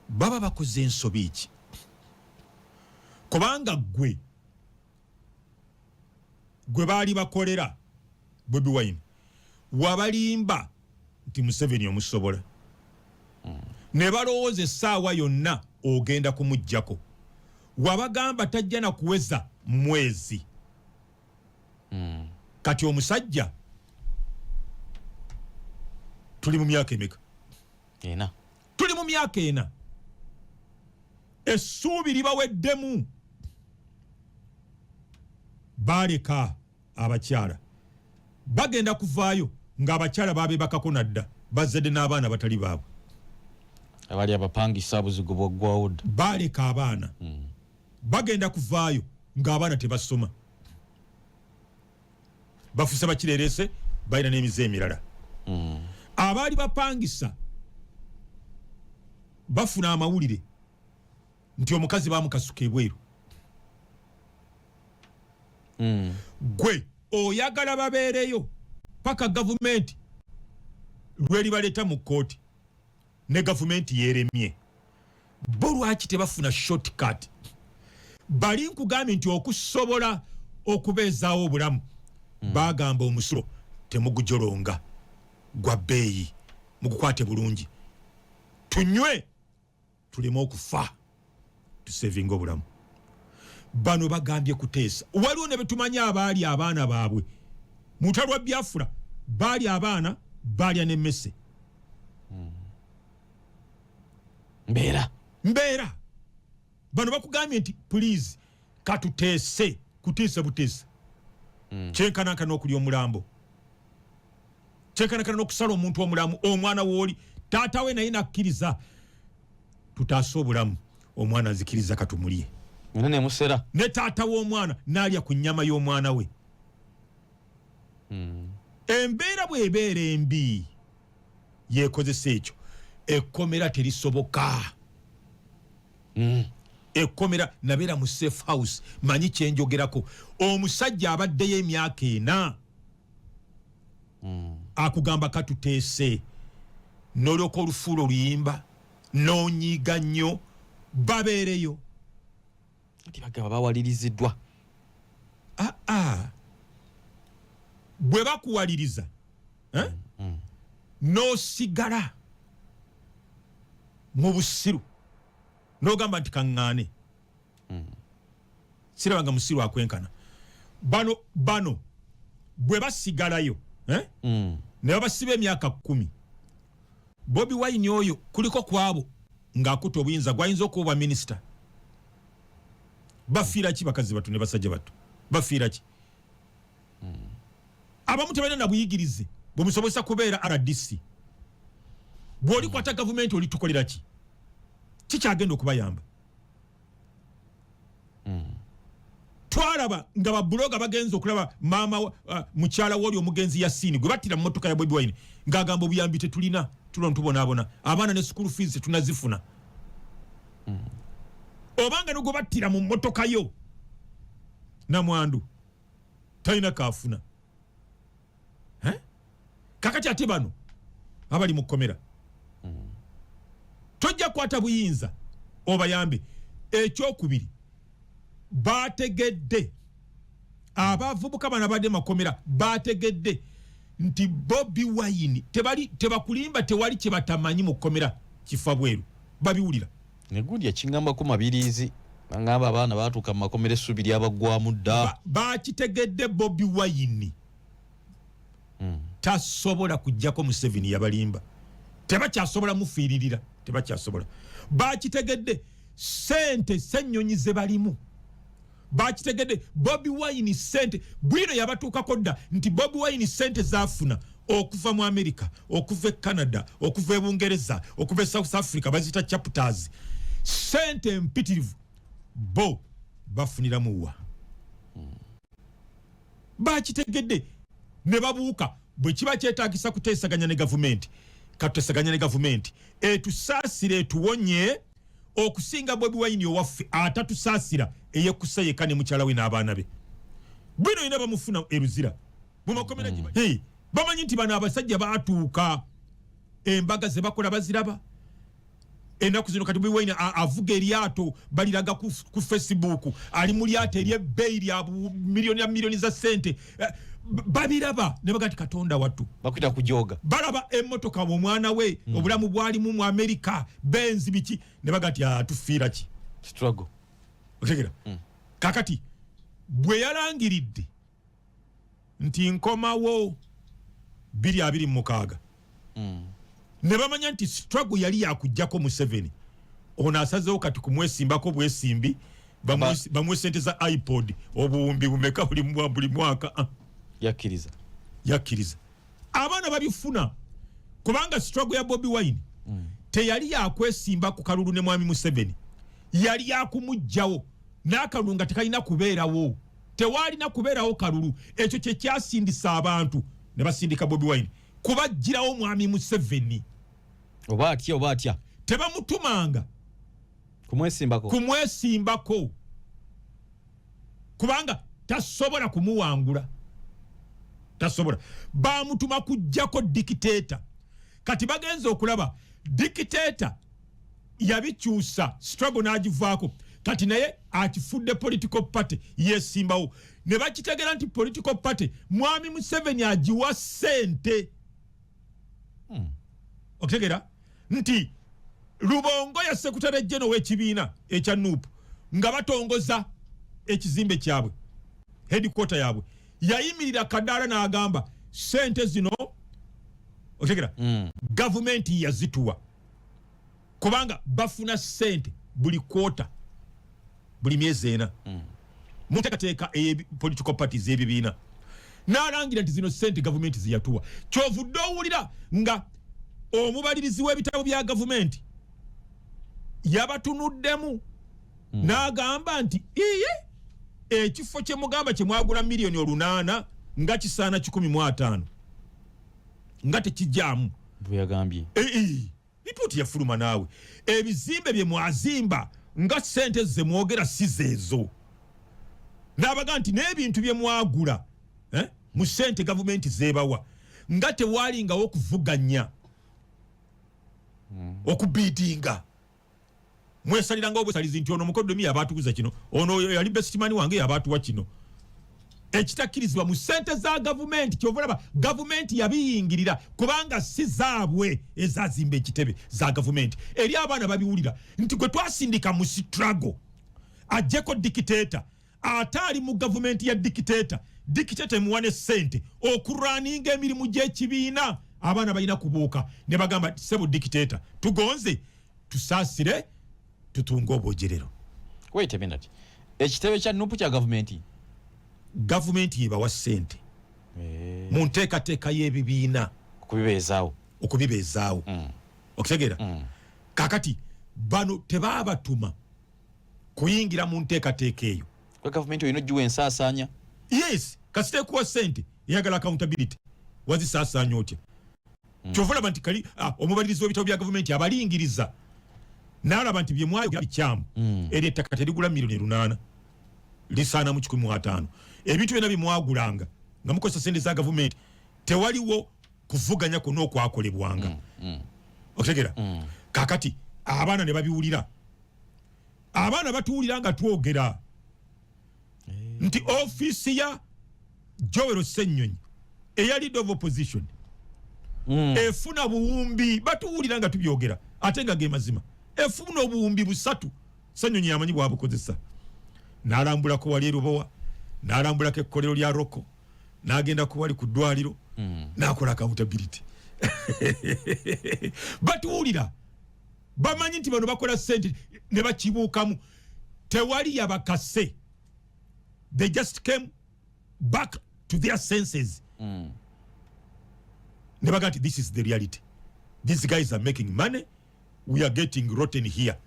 baba bakoze ensobi ki? Kubanga gwe gwe baali bakolera Bobi Wine, wabalimba nti Museveni omusobola, ne balowooza essaawa yonna ogenda kumuggyako. Wabagamba tajja na kuweza mwezi. Kati omusajja tuli mu myaka emeka? 4. Tuli mu myaka 4, essuubi libaweddemu. Baleka abakyala bagenda kuvaayo ng'abakyala babebakako nadda, bazadde n'abaana batali baabwe. Abali abapangisa buzigu bwaggwawo dda. Baleka abaana bagenda kuvaayo ng'abaana tebasoma, bafuse bakirerese, balina n'emize emirala. Abaali bapangisa bafuna amawulire nti omukazi bamukasuka ebweru. Gwe oyagala babeereyo paka gavumenti lweribaleeta mu kkooti, ne gavumenti yeremye. Bo lwaki tebafuna shortcut? Bali nkugambye nti okusobola okubeezaawo obulamu, bagamba omusulo temugujolonga, gwa bbeeyi, mugukwate bulungi, tunywe tuleme okufa, tusevinga obulamu. Bano bagambye kuteesa. Waliwo ne betumanyi abaali abaana baabwe mutalwa Byafula, baali abaana baalya n'emmese. Mbeera. Mbeera. Bano bakugambye nti please katuteese. Kuteesa buteesa kyenkanankana okulya omulambo, kyenkanankana n'okusala omuntu omulamu, omwana wooli taata we naye nakkiriza tutaase obulamu, omwana nzikiriza katumulye. Nemusera. Ne taata w'omwana n'alya ku nnyama y'omwana we. Embeera bw'ebeera embi yekozesa ekyo. Ekkomera terisoboka. Ekkomera, nabeera mu safe house, manyi kyenjogerako. Omusajja abaddeyo emyaka 4 akugamba katuteese, n'olyoka olufuula oluyimba n'onyiiga nnyo, babeereyo. Nti bagamba bawaliriziddwa. Aa, bwe bakuwaliriza, eh? N'osigala mu busiru n'ogamba nti kaŋŋaane, siraba nga musiru akwenkana. Bano bwe basigalayo, eh? Ne babasiba emyaka 10, Bobi Wine oyo kuliko kwabo ng'akuta obuyinza gwayinza okuba obwa minisita. Bafiira ki bakazi batu ne basajja batu? Bafiira ki? Abamu tebalina na buyigirize bwemusobozesa kubeera RDC. Bw'olikwata gavumenti olitukolera ki? Kikyagenda okubayamba? Twalaba nga babuloga bagenza okulaba maama, mukyala woli omugenzi Yasini gwe battira mu motoka ya Bobi Wine, ng'agamba obuyambi tetulina, tulona tubonaabona, abaana ne school fees tetunazifuna. Obanga ne gwe battira mu motoka yo namwandu talina kaafuna, eh? Kakati ate bano abali mu kkomera, tojja kukwata buyinza obayambe. Ekyokubiri, bategedde abavubuka bano abadde makomera, bategedde nti Bobi Wine tebali, tebakulimba, tewali kyebatamanyi mu kkomera kifa bweru, babiwulira. Negundi yakiŋŋambako Mabiriizi, baŋŋamba abaana batuuka mu makomera essuubi lyabaggwamu dda. Bakitegedde Bobi Wine tasobola kujjako Museveni, yabalimba, tebakyasobola mufiiririra, tebakyasobola. Bakitegedde sente Senyonyi ze balimu, bakitegedde Bobi Wine sente bwino yabatuukako dda nti Bobi Wine sente zafuna okuva mu America, okuva e Canada, okuva e Bungereza, okuva e South Africa, bazita chapters, sente mpitirivu, bo bafuniramu wa? Bakitegedde ne babuuka. Bwe kiba kyetagisa kuteesaganya ne gavumenti, katuteesaganya ne gavumenti etusaasire etuwonye okusinga Bobi Wine owaffe atatusaasira, eyekusa yekka ne mukyala we n'abaana be. Bwino yina bamufuna eruzira mumakomera. Hey, bamanyi nti bano abasajja batuuka, embaga ze bakola baziraba ennaku zino. Kati Bobi Wine avuga eryato, baliraga ku Facebook, ali mu lyato eryebbeeyi lya miliyoni ya miliyoni za ssente. Eh, babiraba ne baga nti Katonda wattu. Bakwita kujoga. Balaba emmotoka omwana we, obulamu bwalimu mu Amerika, Benz, biki, ne baga nti atufiira ki? Struggle. Otegera? Kakati bwe yalangiridde nti nkomawo 2026, ne bamanya nti struggle yali yakujjako Museveni. Ono asazeewo kati kumwesimbako bwesimbi, bamuwe sente za iPod obuwumbi bumeka buli mwaka. Ah. Yakkiriza. Yakkiriza, abaana babifuna, kubanga struggle ya Bobi Wine teyali yakwesimba ku kalulu ne mwami Museveni, yali yakumugjawo n'akalulu nga tekalina kubeerawo, tewalina kubeerawo kalulu. Ekyo kyekyasindisa abantu ne basindika Bobi Wine kubajjirawo mwami Museveni. Oba atya oba atya. Tebamutumanga kumwesimbako. Kumwesimbako, kubanga tasobola kumuwangula, tasobola. Bamutuma kujjako dictator. Kati bagenza okulaba dictator yabikyusa, struggle n'agivaako, kati naye akifudde political party, yesimbawo. Ne bakitegera nti political party mwami Museveni agiwa ssente. Okutegera nti Lubongo ya secretary general w'ekibiina ekya NUP, nga batongoza ekizimbe kyabwe, headquarter yaabwe, yayimirira kadaala n'agamba sente zino, otegera, gavumenti yazituwa, kubanga bafuna sente buli kwota, buli myezi 4, muteekateeka eye political parties, ebibiina. N'alangira nti zino sente gavumenti zeyatuwa. Kyovudde owulira nga omubalirizi w'ebitabo bya gavumenti yabatunuddemu. N'agamba nti iye, ekifo kye mugamba kye mwagula miliyoni 800 nga kisaana 150, nga tekijaamu. Bwe yagambye. Lipooti yafuluma. Naawe ebizimbe bye mwazimba nga sente ze mwogera si zeezo. N'abaga nti n'ebintu bye mwagula mu sente gavumenti zeebawa nga tewalingawo okuvuganya, okubiidinga, mwesaliranga obwesalizi nti ono mukoddomi yabatuguza kino, ono yali best man wange yabatuwa kino, ekitakkirizibwa mu sente za gavumenti. Kyova olaba gavumenti yabiyingirira, kubanga si zaabwe ezazimba ekitebe, za gavumenti. Eri abaana babiwulira nti gwe twasindika mu struggle ajjeko dictator, ate ali mu gavumenti ya dictator, dictator emuwa ne sente okulwaninga emirimu gy'ekibiina. Abaana balina kubuuka ne bagamba, "Sebo dictator, tugonze tusaasire, tutunge obwogerero." Wait a minute, ekitebe kya NUP kya gavumenti? Gavumenti yebawa sente mu nteekateeka y'ebibiina. Okubibeezaawo. Okubibeezaawo, okitegeera? Kakati bano tebaabatuma kuyingira mu nteekateeka eyo. Kwe gavumenti olina ogiwa ensaasaanya. Yes, kasita ekuwa sente eyagala accountability. Wazisaasaanya otya? Kyova olaba nti kali omubalirizi w'ebitabo bya gavumenti abalingiriza n'alaba nti byemwayogera bikyamu. Eryo ettaka terigula miliyoni 800, lisaana mu 150. Ebintu byonna byemwagulanga nga mukozesa sente za gavumenti, tewaliwo kuvuganya kwonna okwakolebwanga, okutegera? Kakati abaana ne babiwulira. Abaana batuwulira nga twogera nti ofiisi ya Joel Ssenyonyi eya leader of opposition efuna buwumbi. Batuwulira nga tubyogera, ate nga ge mazima. Efuna obuwumbi 300. Ssenyonyi yamanyi bwabukozesa. N'alambulako wali erubowa, n'alambulako ekkolero lya roko, n'agenda ku wali ku ddwaliro, n'akola accountability. Batuwulira, bamanyi nti bano bakola sente ne bakibuukamu. Tewali yabakase, they just came back to their senses ne baga nti, "This is the reality. These guys are making money. We are getting rotten here.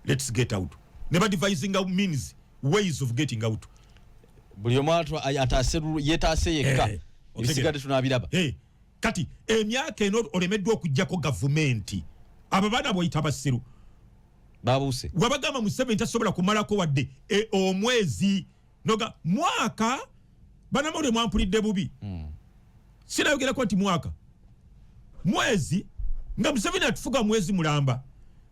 Let's get out." Ne badevising means, ways of getting out. Buli omu ataase yetaase yekka. Ebisigadde tunabiraba. Hey, kati emyaka eno olemeddwa okugjako gavumenti. Abo baana bweyita basiru. Babuuse. Wabagamba Museveni tasobola kumalako wadde omwezi noga mwaka. Banamawulire, mwampulidde bubi. Sinayogerako nti mwaka, mwezi. Nga Museveni atufuga mwezi mulamba,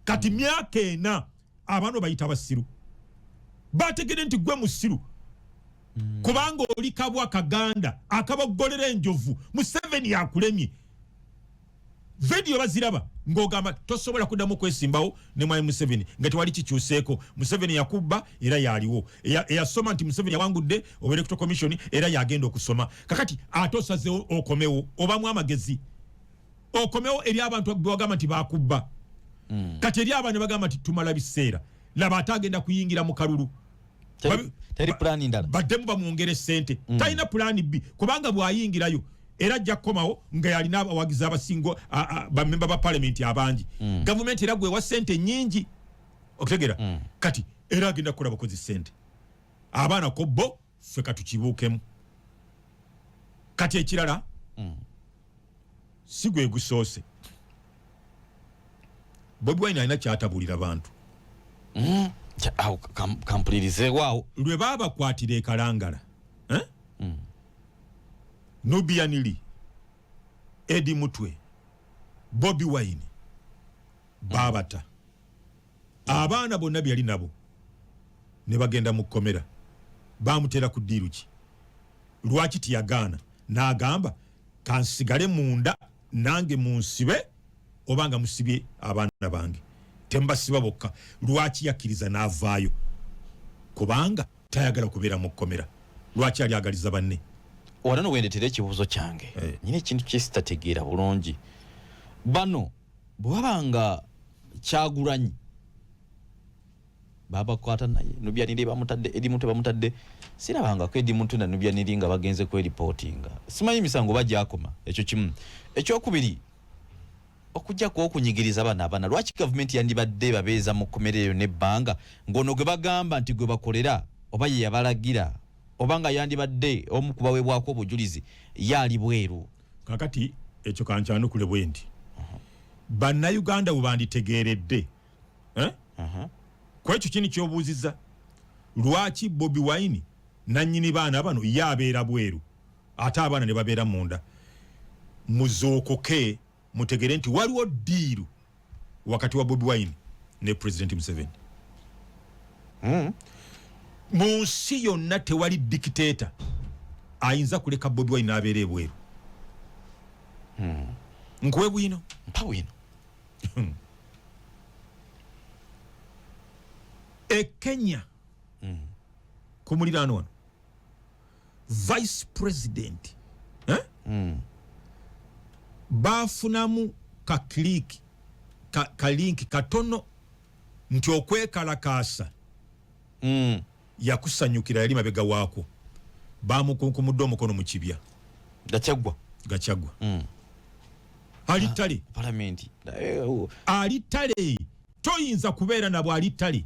kati myaka 4. Abaana bayita basiru, bategere nti gwe musiru, kubanga oli kabwa kaganda akaboggolera enjovu. Museveni yakulemye. Vidiyo baziraba ng'ogamba tosobola kuddamu kwesimbawo ne mwami Museveni nga tewali kikyuseeko. Museveni yakubba era yaliwo. Eyasoma nti Museveni yawangudde oba electoral commission, era yagenda okusoma. Kakati ate osazeewo okomewo, obamu amagezi okomewo eri abantu bewagamba nti bakubba. Kati eri abaana bagamba nti tumala biseera. Laba ate agenda kuyingira mu kalulu. Teri pulaani ndala. Baddemu bamwongere sente. Talina pulaani B, kubanga bw'ayingirayo era ajja kukomawo nga yalina abawagizi abasinga, bamemba ba palamenti abangi. Gavumenti era gwewa sente nyingi, okutegera? Kati era agenda kukola bakozi sente. Abaana ko bo ffe katukibuukemu. Kati ekirala, si gwe gusoose. Bobi Wine alina kyatabuulira bantu. Awo kampulirizeewaawo. Lwe baabakwatira ekalangala, eh? Nubian Li, Eddie Mutwe, Bobi Wine baabata. Abaana bonna byali nabo ne bagenda mu kkomera. Bamuteera ku ddiiru ki? Lwaki tiyagaana n'agamba, "Kansigale munda nange munsibe, oba nga musibye abaana bange, tembasiba bokka"? Lwaki yakkiriza n'avaayo? Kubanga tayagala kubeera mu kkomera. Lwaki ali agaliza banne? Wano no wendetera ekibuuzo kyange. Nyina ekintu kyesitategeera bulungi. Bano bwe baba nga Kyagulanyi babakwata, naye Nubian Li bamutadde, Eddie Mutwe bamutadde, sirabangako Eddie Mutwe na Nubian Li nga bagenze kweripootinga. Simanyi misango bagyakoma. Ekyo kimu. Ekyokubiri, Okujjako okunyigiriza bano abaana, lwaki gavumenti yandibadde babeeza mu kkomera eyo n'ebbanga ng'ono gwe bagamba nti gwe bakolera oba ye yabalagira oba nga yandibadde omu ku baweebwako obujulizi ye ali bweru? Kakati ekyo kankyanukule bwe nti, Bannayuganda bwe banditegeeredde, eh? Ku ekyo kini kyobuuziza, lwaki Bobi Wine nannyini baana bano ye abeera bweru ate abaana ne babeera munda, muzuukuke mutegere nti waliwo deal wakati wa Bobi Wine ne President Museveni. Mu nsi yonna tewali dictator ayinza kuleka Bobi Wine n'abeera ebweru. Nkuwe bwino. Mpa bwino. E Kenya, ku muliraano wano, vice president, eh? Bafunamu ka click ka link katono nti okwekalakaasa yakusanyukira, yali mabega waakwo, bamukunkumudde omukono mu kibya. Gachagua. Gachagua. Ali ttale. Palamenti. Ali ttale, toyinza kubeera nabwe ali ttale.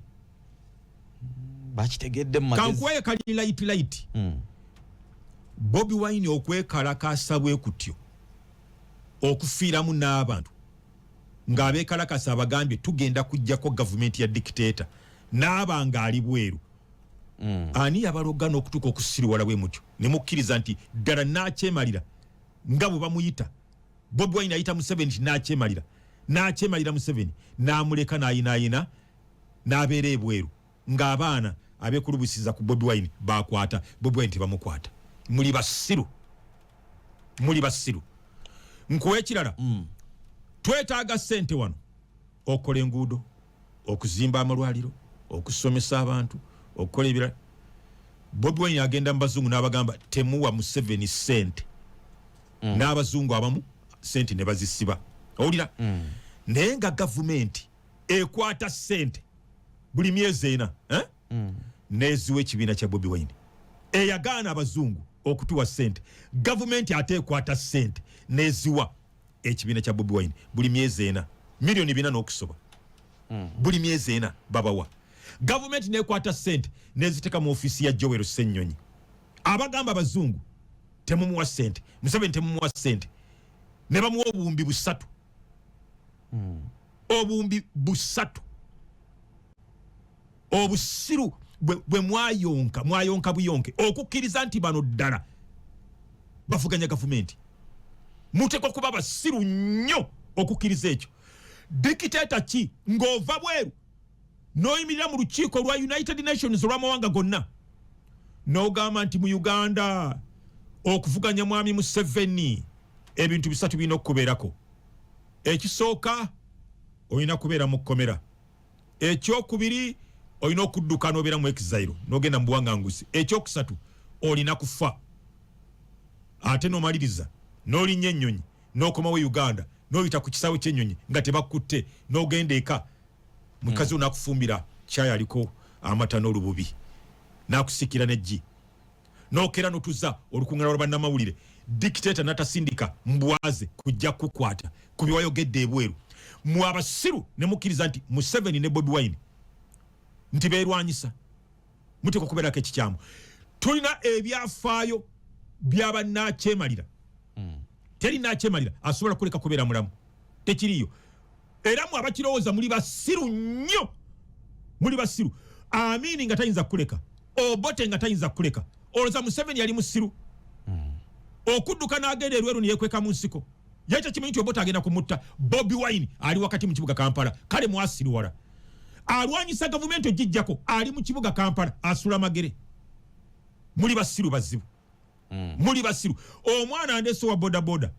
Bakitegedde mu magezi. Kankuwaye kali light light. Bobi Wine okwekalakasa bwe kutyo okufiiramu n'abantu ng'abeekalakasa abagambye tugenda kujjako gavumenti ya dictator, n'aba ng'ali bweru, ani yabaloga n'okutuuka okusiriwala bwe mutyo ne mukkiriza nti ddala naakyemalira nga bwe bamuyita? Bobi Wine ayita Museveni nti naakyemalira, naakyemalira. Museveni n'amuleka n'ayinaayina n'abeera ebweru ng'abaana abeekulubusiza ku Bobi Wine bakwata Bobi Wine tebamukwata. Muli basiru, muli basiru. Nkuwa ekirala. Twetaaga ssente wano okukola enguudo, okuzimba amalwaliro, okusomesa abantu, okukola ebirala. Bobi Wine agenda mu bazungu n'abagamba temuwa Museveni ssente. N'abazungu abamu ssente ne bazisiba, owulira? Naye nga gavumenti ekwata ssente buli myezi 4, eh? Neziwa ekibiina kya Bobi Wine eyagaana abazungu okutuwa ssente. Gavumenti ate ekwata ssente neziwa ekibiina kya Bobi Wine buli myezi 4, miliyoni 400 n'okusoba. Buli myezi 4 babawa. Gavumenti nekwata ssente neziteeka mu ofiisi ya Joel Ssennyonyi abagamba abazungu temumuwa ssente, Museveni temumuwa ssente, ne bamuwa 3000. 3000. Obusiru bwe mwayonka, mwayonka buyonke okukkiriza nti bano ddala bavuganya gavumenti. Muteekwa kuba basiru nnyo okukkiriza ekyo. Dictator ki ng'ova bweru n'oyimirira mu lukiiko lwa United Nations olw'amawanga gonna n'ogamba nti mu Uganda okuvuganya mwami Museveni ebintu bisatu birina okukubeerako: ekisooka olina kubeera mu kkomera, ekyokubiri olina okudduka n'obeera mu exile n'ogenda mu buwanganguzi, ekyokusatu olina kufa, ate n'omaliriza n'olinnya ennyonyi n'okomawo e Uganda n'oyita ku kisaawe ky'ennyonyi nga tebakutte n'ogenda eka, mukazi wo n'akufumbira kyayi aliko amata n'olububi n'akusikira n'eggi, n'okera n'otuza olukuŋŋaana lwa bannamawulire, dictator n'atasindika mbwaze kujja kukwata ku byewayogedde ebweru? Mwe abasiru ne mukkiriza nti Museveni ne Bobi Wine nti beerwanyisa. Muteekwa okubeerako ekikyamu. Tulina ebyafaayo byabannakyemalira. Teri nakyemalira asobola kuleka kubeera mulamu, tekiriyo. Era mwe abakirowooza muli basiru nnyo, muli basiru. Amini nga tayinza kukuleka, Obote nga tayinza kukuleka, olowooza Museveni yali musiru okudduka n'agenda erweru neyekweka mu nsiko? Ye kyekimanyi nti Obote agenda kumutta. Bobi Wine ali wakati mu kibuga Kampala. Kale mwasiriwala. Alwanyisa gavumenti ogijjako ali mu kibuga Kampala, asula Magere. Muli basiru bazibu. Muli basiru. Omwana andese wa bodaboda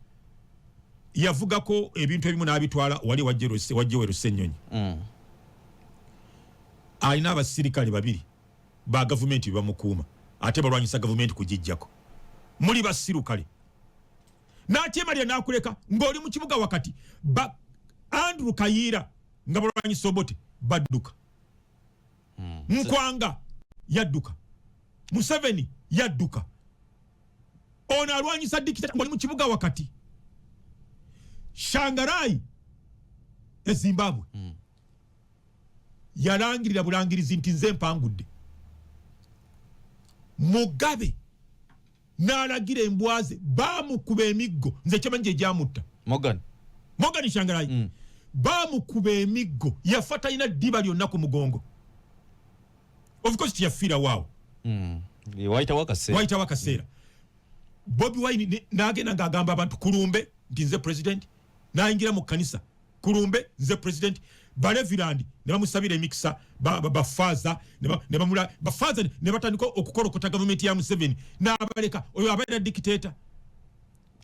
yavugako ebintu ebimu n'abitwala wali wajjewero Ssennyonyi. Alina abasirikale babiri ba gavumenti bebamukuuma, ate balwanyisa gavumenti kugijjako. Muli basiru. Kale nakyemalira nakuleka ng'oli mu kibuga wakati. Ba Andrew Kayiira nga balwanyisa Obote badduka. Nkwanga yadduka, Museveni yadduka, ono alwanyisa dictator ng'oli mu kibuga wakati. Shangarai. E Zimbabwe yalangirira bulangirizi nti nze mpangudde. Mugabe n'alagira embwa ze, bamukuba emiggo. Nze kyemanyi gye gyamutta. Morgan. Morgan Tsvangirai. Bamukuba emiggo, yafa talina ddiba lyonna ku mugongo. Of course tiyafiira waawo. Wayitawo akaseera. Wayitawo akaseera. Bobi Wine n'agenda ng'agamba abantu kulumbe nti nze president, n'ayingira mu kkanisa kulumbe nze president. Ba reverend ne bamusabira emikisa, bafaaza ne bamula bafaaza ne batandika okukolokota gavumenti ya Museveni n'abaleka. Oyo abeera dictator.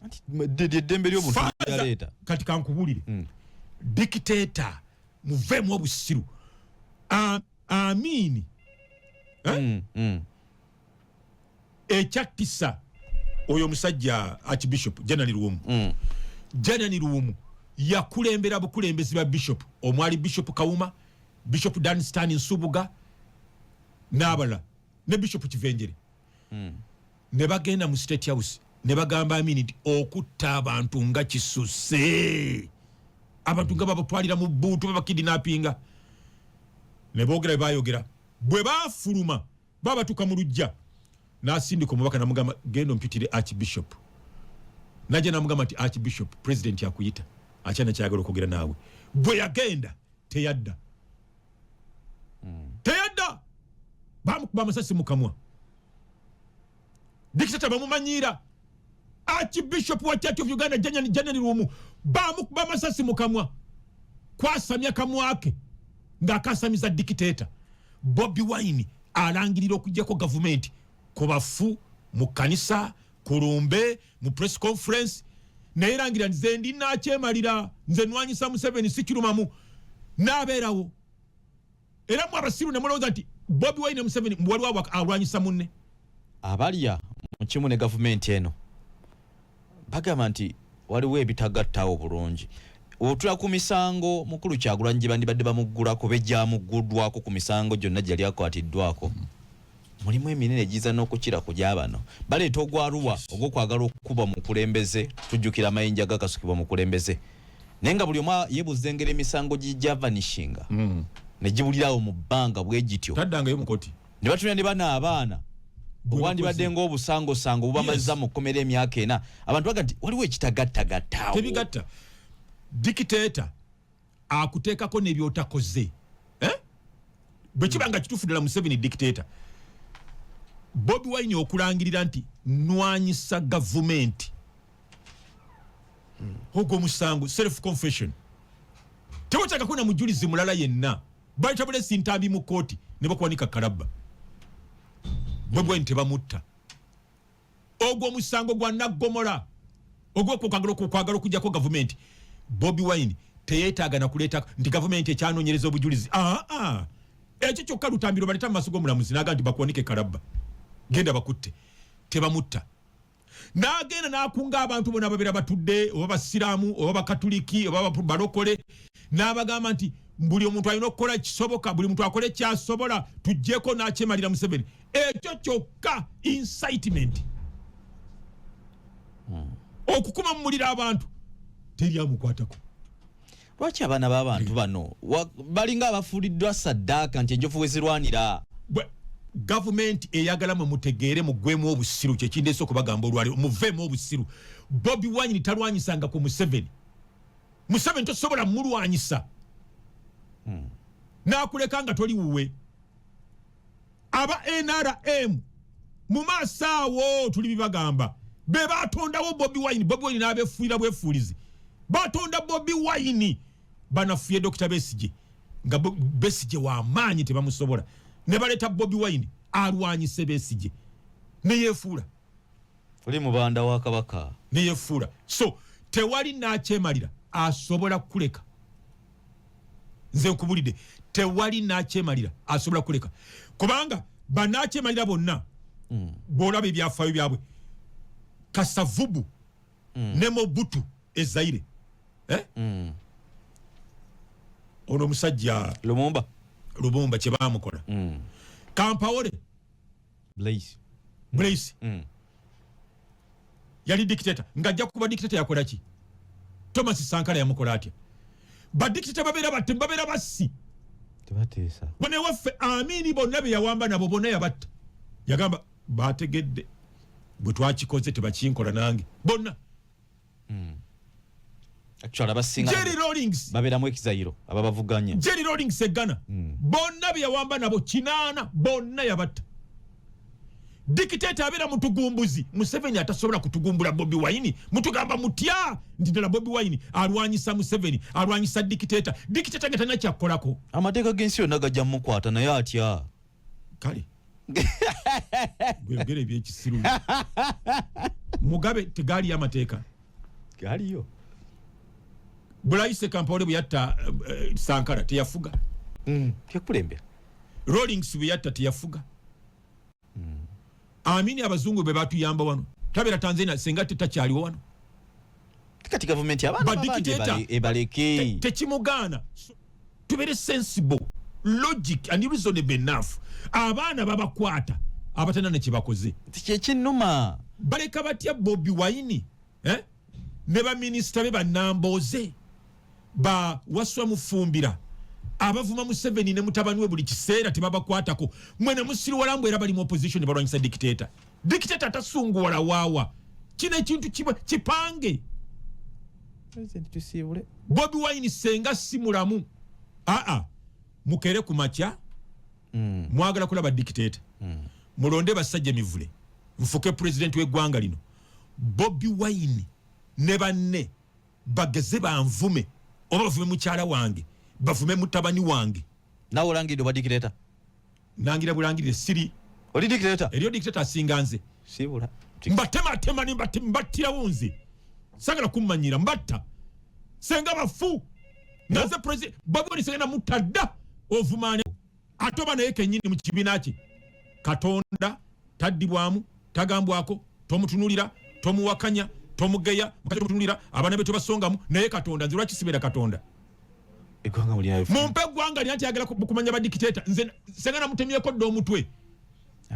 Anti eddembe ly'obuntu Faaza- yaleeta. Kati kankubuulire, dictator, muveemu obusiru. Amini, eh? Ekyattisa oyo omusajja Archbishop Janani Luwum, Janani Luwum yakulembera bukulembezi ba bishop omwali Bishop Kawuma, Bishop Danstan Nsubuga n'abalala ne Bishop Kivenjere, ne bagenda mu State House ne bagamba Amini nti okutta abantu nga kisusse, abantu nga babatwalira mu bbuutu, babakidnappinga. Ne boogera bwe bayogera. Bwe bafuluma, babatuka mu lujja, n'asindika omubaka namugamba, "Genda ompitire Archbishop." Najja namugamba nti, "Archbishop, president akuyita, akyana kyayagala okwogera naawe." Bwe yagenda teyadda, teyadda. Bamukuba amasasi mu kamwa. Dictator bamumanyiira. Archbishop wa Church of Uganda Janani Luwum bamukuba amasasi mu kamwa, kwasamya kamwake ng'akasamiza dictator. Bobi Wine alangirira okugjako gavumenti ku bafu, mu kanisa, ku lumbe, mu press conference, naye langira nze ndi nakyemalira, nze nwanyisa Museveni, sikirumamu n'abeerawo. Era mu abasiru ne mulowooza nti Bobi Wine ne Museveni waliwo alwanyisa munne. Abalya mu kimu ne gavumenti eno bagamba nti waliwo ebitagattawo bulungi. Otula ku misango mukulu Kyagulanyi gye bandibadde bamuggulako, bejjamuguddwako ku misango gyonna gyali akwatiddwako, mulimu eminene egiza n'okukira ku gyabano baleeta ogwaruwa ogw'okwagala okukuba mukulembeze. Tujjukira amayinja gakasukibwa mukulembeze, naye nga buli omu yeebuuza engeri emisango gijavanishinga ne gibulirawo mu bbanga bwe gityo. Taddangayo mukoti. Ne batumira ne bano abaana obwandibadde ng'obusangosango bubamaliza mu kkomera emyaka 4. Abantu baga nti waliwo ekitagattagattaawo. Tebigatta. Dictator akuteekako n'ebyotakoze, eh? Bwe kiba nga kituufu ddala Museveni dictator, Bobi Wine okulangirira nti nwanyisa gavumenti, ogwo omusango self confession, tewetakako na mujulizi mulala yenna. Bayita bulesi ntambi mu kooti ne bakuwanika kalabba. Bobi Wine tebamutta. Ogwo omusango gwa naggomola ogwokwagala okugjako gavumenti. Bobi Wine teyeetaaga nakuleeta nti gavumenti ekyanonyereza obujulizi. Aa, ekyo kyokka lutambiro baleta mu maaso g'omulamuzi naga nti bakuwanike kalabba, genda bakutte. Tebamutta. N'agenda n'akunga abantu bonna babeera batudde, oba basiraamu oba bakatuliki oba balokole, n'abagamba nti buli omuntu alina okukola kisoboka, buli muntu akole kyasobola, tuggyeko n'akyemalira Museveni. Ekyo kyokka incitement, okukuma mu muliro abantu, teri amukwatako. Lwaki abaana b'abantu bano balinga abafuuliddwa saddaaka nti enjovu we zirwanira? Gavumenti eyagala mwe mutegeere, mugwemu obusiru. Kyekindeese okubagamba olwaliro, muveemu obusiru. Bobi Wine talwanyisanga ku Museveni. Museveni tosobola mulwanyisa n'akuleka nga toli wuwe. Aba NRM mu maaso awo tuli bibagamba, be batondawo Bobi Wine. Bobi Wine n'abefuulira bwefuulizi, batonda Bobi Wine banafuye Dr Besige, nga Besige wamaanyi tebamusobola, ne baleeta Bobi Wine alwanyise Besige, neyefuula. Oli mubanda wa Kabaka. Neyefuula. So tewali nakyemalira asobola kuleka. Nze nkubulidde, tewali nakyemalira asobola kuleka, kubanga banakyemalira bonna bwolaba ebyafaayo byabwe, Kasavubu ne Mobutu ezaire, eh? Ono omusajja Lumumba. Lumumba kyebamukola, Compaore. Blaise. Blaise. Yali dictator, ng'ajja kuba dictator yakola ki? Thomas Sankara yamukola atya? Badikiteta babeera batemu, babeera bassi. Tebateesa. Bano ewaffe Amini bonna be yawamba nabo bonna yabatta. Yagamba bategedde bwe twakikoze tebakinkola nange bonna. Actually abasinga Jerry Rawlings babeeramu ekizayiro ababavuganya. Jerry Rawlings e Ghana, bonna be yawamba nabo kinaana bonna yabatta. Dictator abeera mutugumbuzi. Museveni atasobola kutugumbula Bobi Wine, mutugamba mutya nti ddala Bobi Wine alwanyisa Museveni, alwanyisa dictator, dictator nga talina kyakkolako? Amateeka g'ensi yonna gajja mukwata, naye atya. Kale gweyogera ebyekisiru. Mugabe tegaaliyo amateeka? Galiyo. Blaise Compaoré bwe yatta Sankara teyafuga? Tekulembera. Rawlings bwe yatta teyafuga? Amini abazungu bwe batuyamba wano tabeera Tanzania senga tetakyaliwo wano? Kati gavumenti abaana babandi Badikiteta. Ebaleke. Tekimugaana. So, tubeere sensible, logic and reasonable enough. Abaana babakwata abatalina nekyebakoze. Kyekinnuma. Baleka batya Bobi Wine, eh? Ne baminisita be banambooze ba Waswa Mufumbira abavuma Museveni ne mutabani we buli kiseera tebabakwatako. Mwene musiriwala era bali mu opposition balwanyisa dictator. Dictator atasunguwala waawa. Kino ekintu kipange. President, tusiibule. Bobi Wine senga si mulamu, aa mukere ku makya. Mwagala kulaba dictator, mulonde basajja mivule nfuke president w'eggwanga lino. Bobi Wine ne banne bageze banvume oba bavume mukyala wange, bavume mutabani wange. Nawe olangiridde oba dictator? Nangira bulangirire siri. Oli dictator? Eriyo dictator asinga nze? Siibula. Mbatematema ne mbattirawo nze. Sagala kummanyira, mbatta senga bafu nga nze president. Bobi Wine senga namutta dda. Ovumaane ate oba naye kenyini mu kibiina kye Katonda taddibwamu, tagambwako, tomutunulira, tomuwakanya, tomugeya, tomutunulira, abaana be tobasongamu, naye Katonda. Nze lwaki sibeera Katonda? Eggwanga mulinayo. Mumpe eggwanga lya nti ayagala kumanya badikiteta. Nze senga namutemyeko dda omutwe.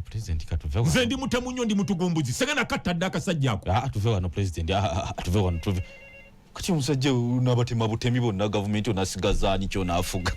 President, katuve wano. Nze ndi mutemu nnyo, ndi mutugumbuzi. Senga nakatta dda akasajja ako. Ah, tuve wano president. Ah, ah, ah, tuve wano, tuve. Kati omusajja nabatema butemi bonna, gavumenti onasigazaani kyonaafuga?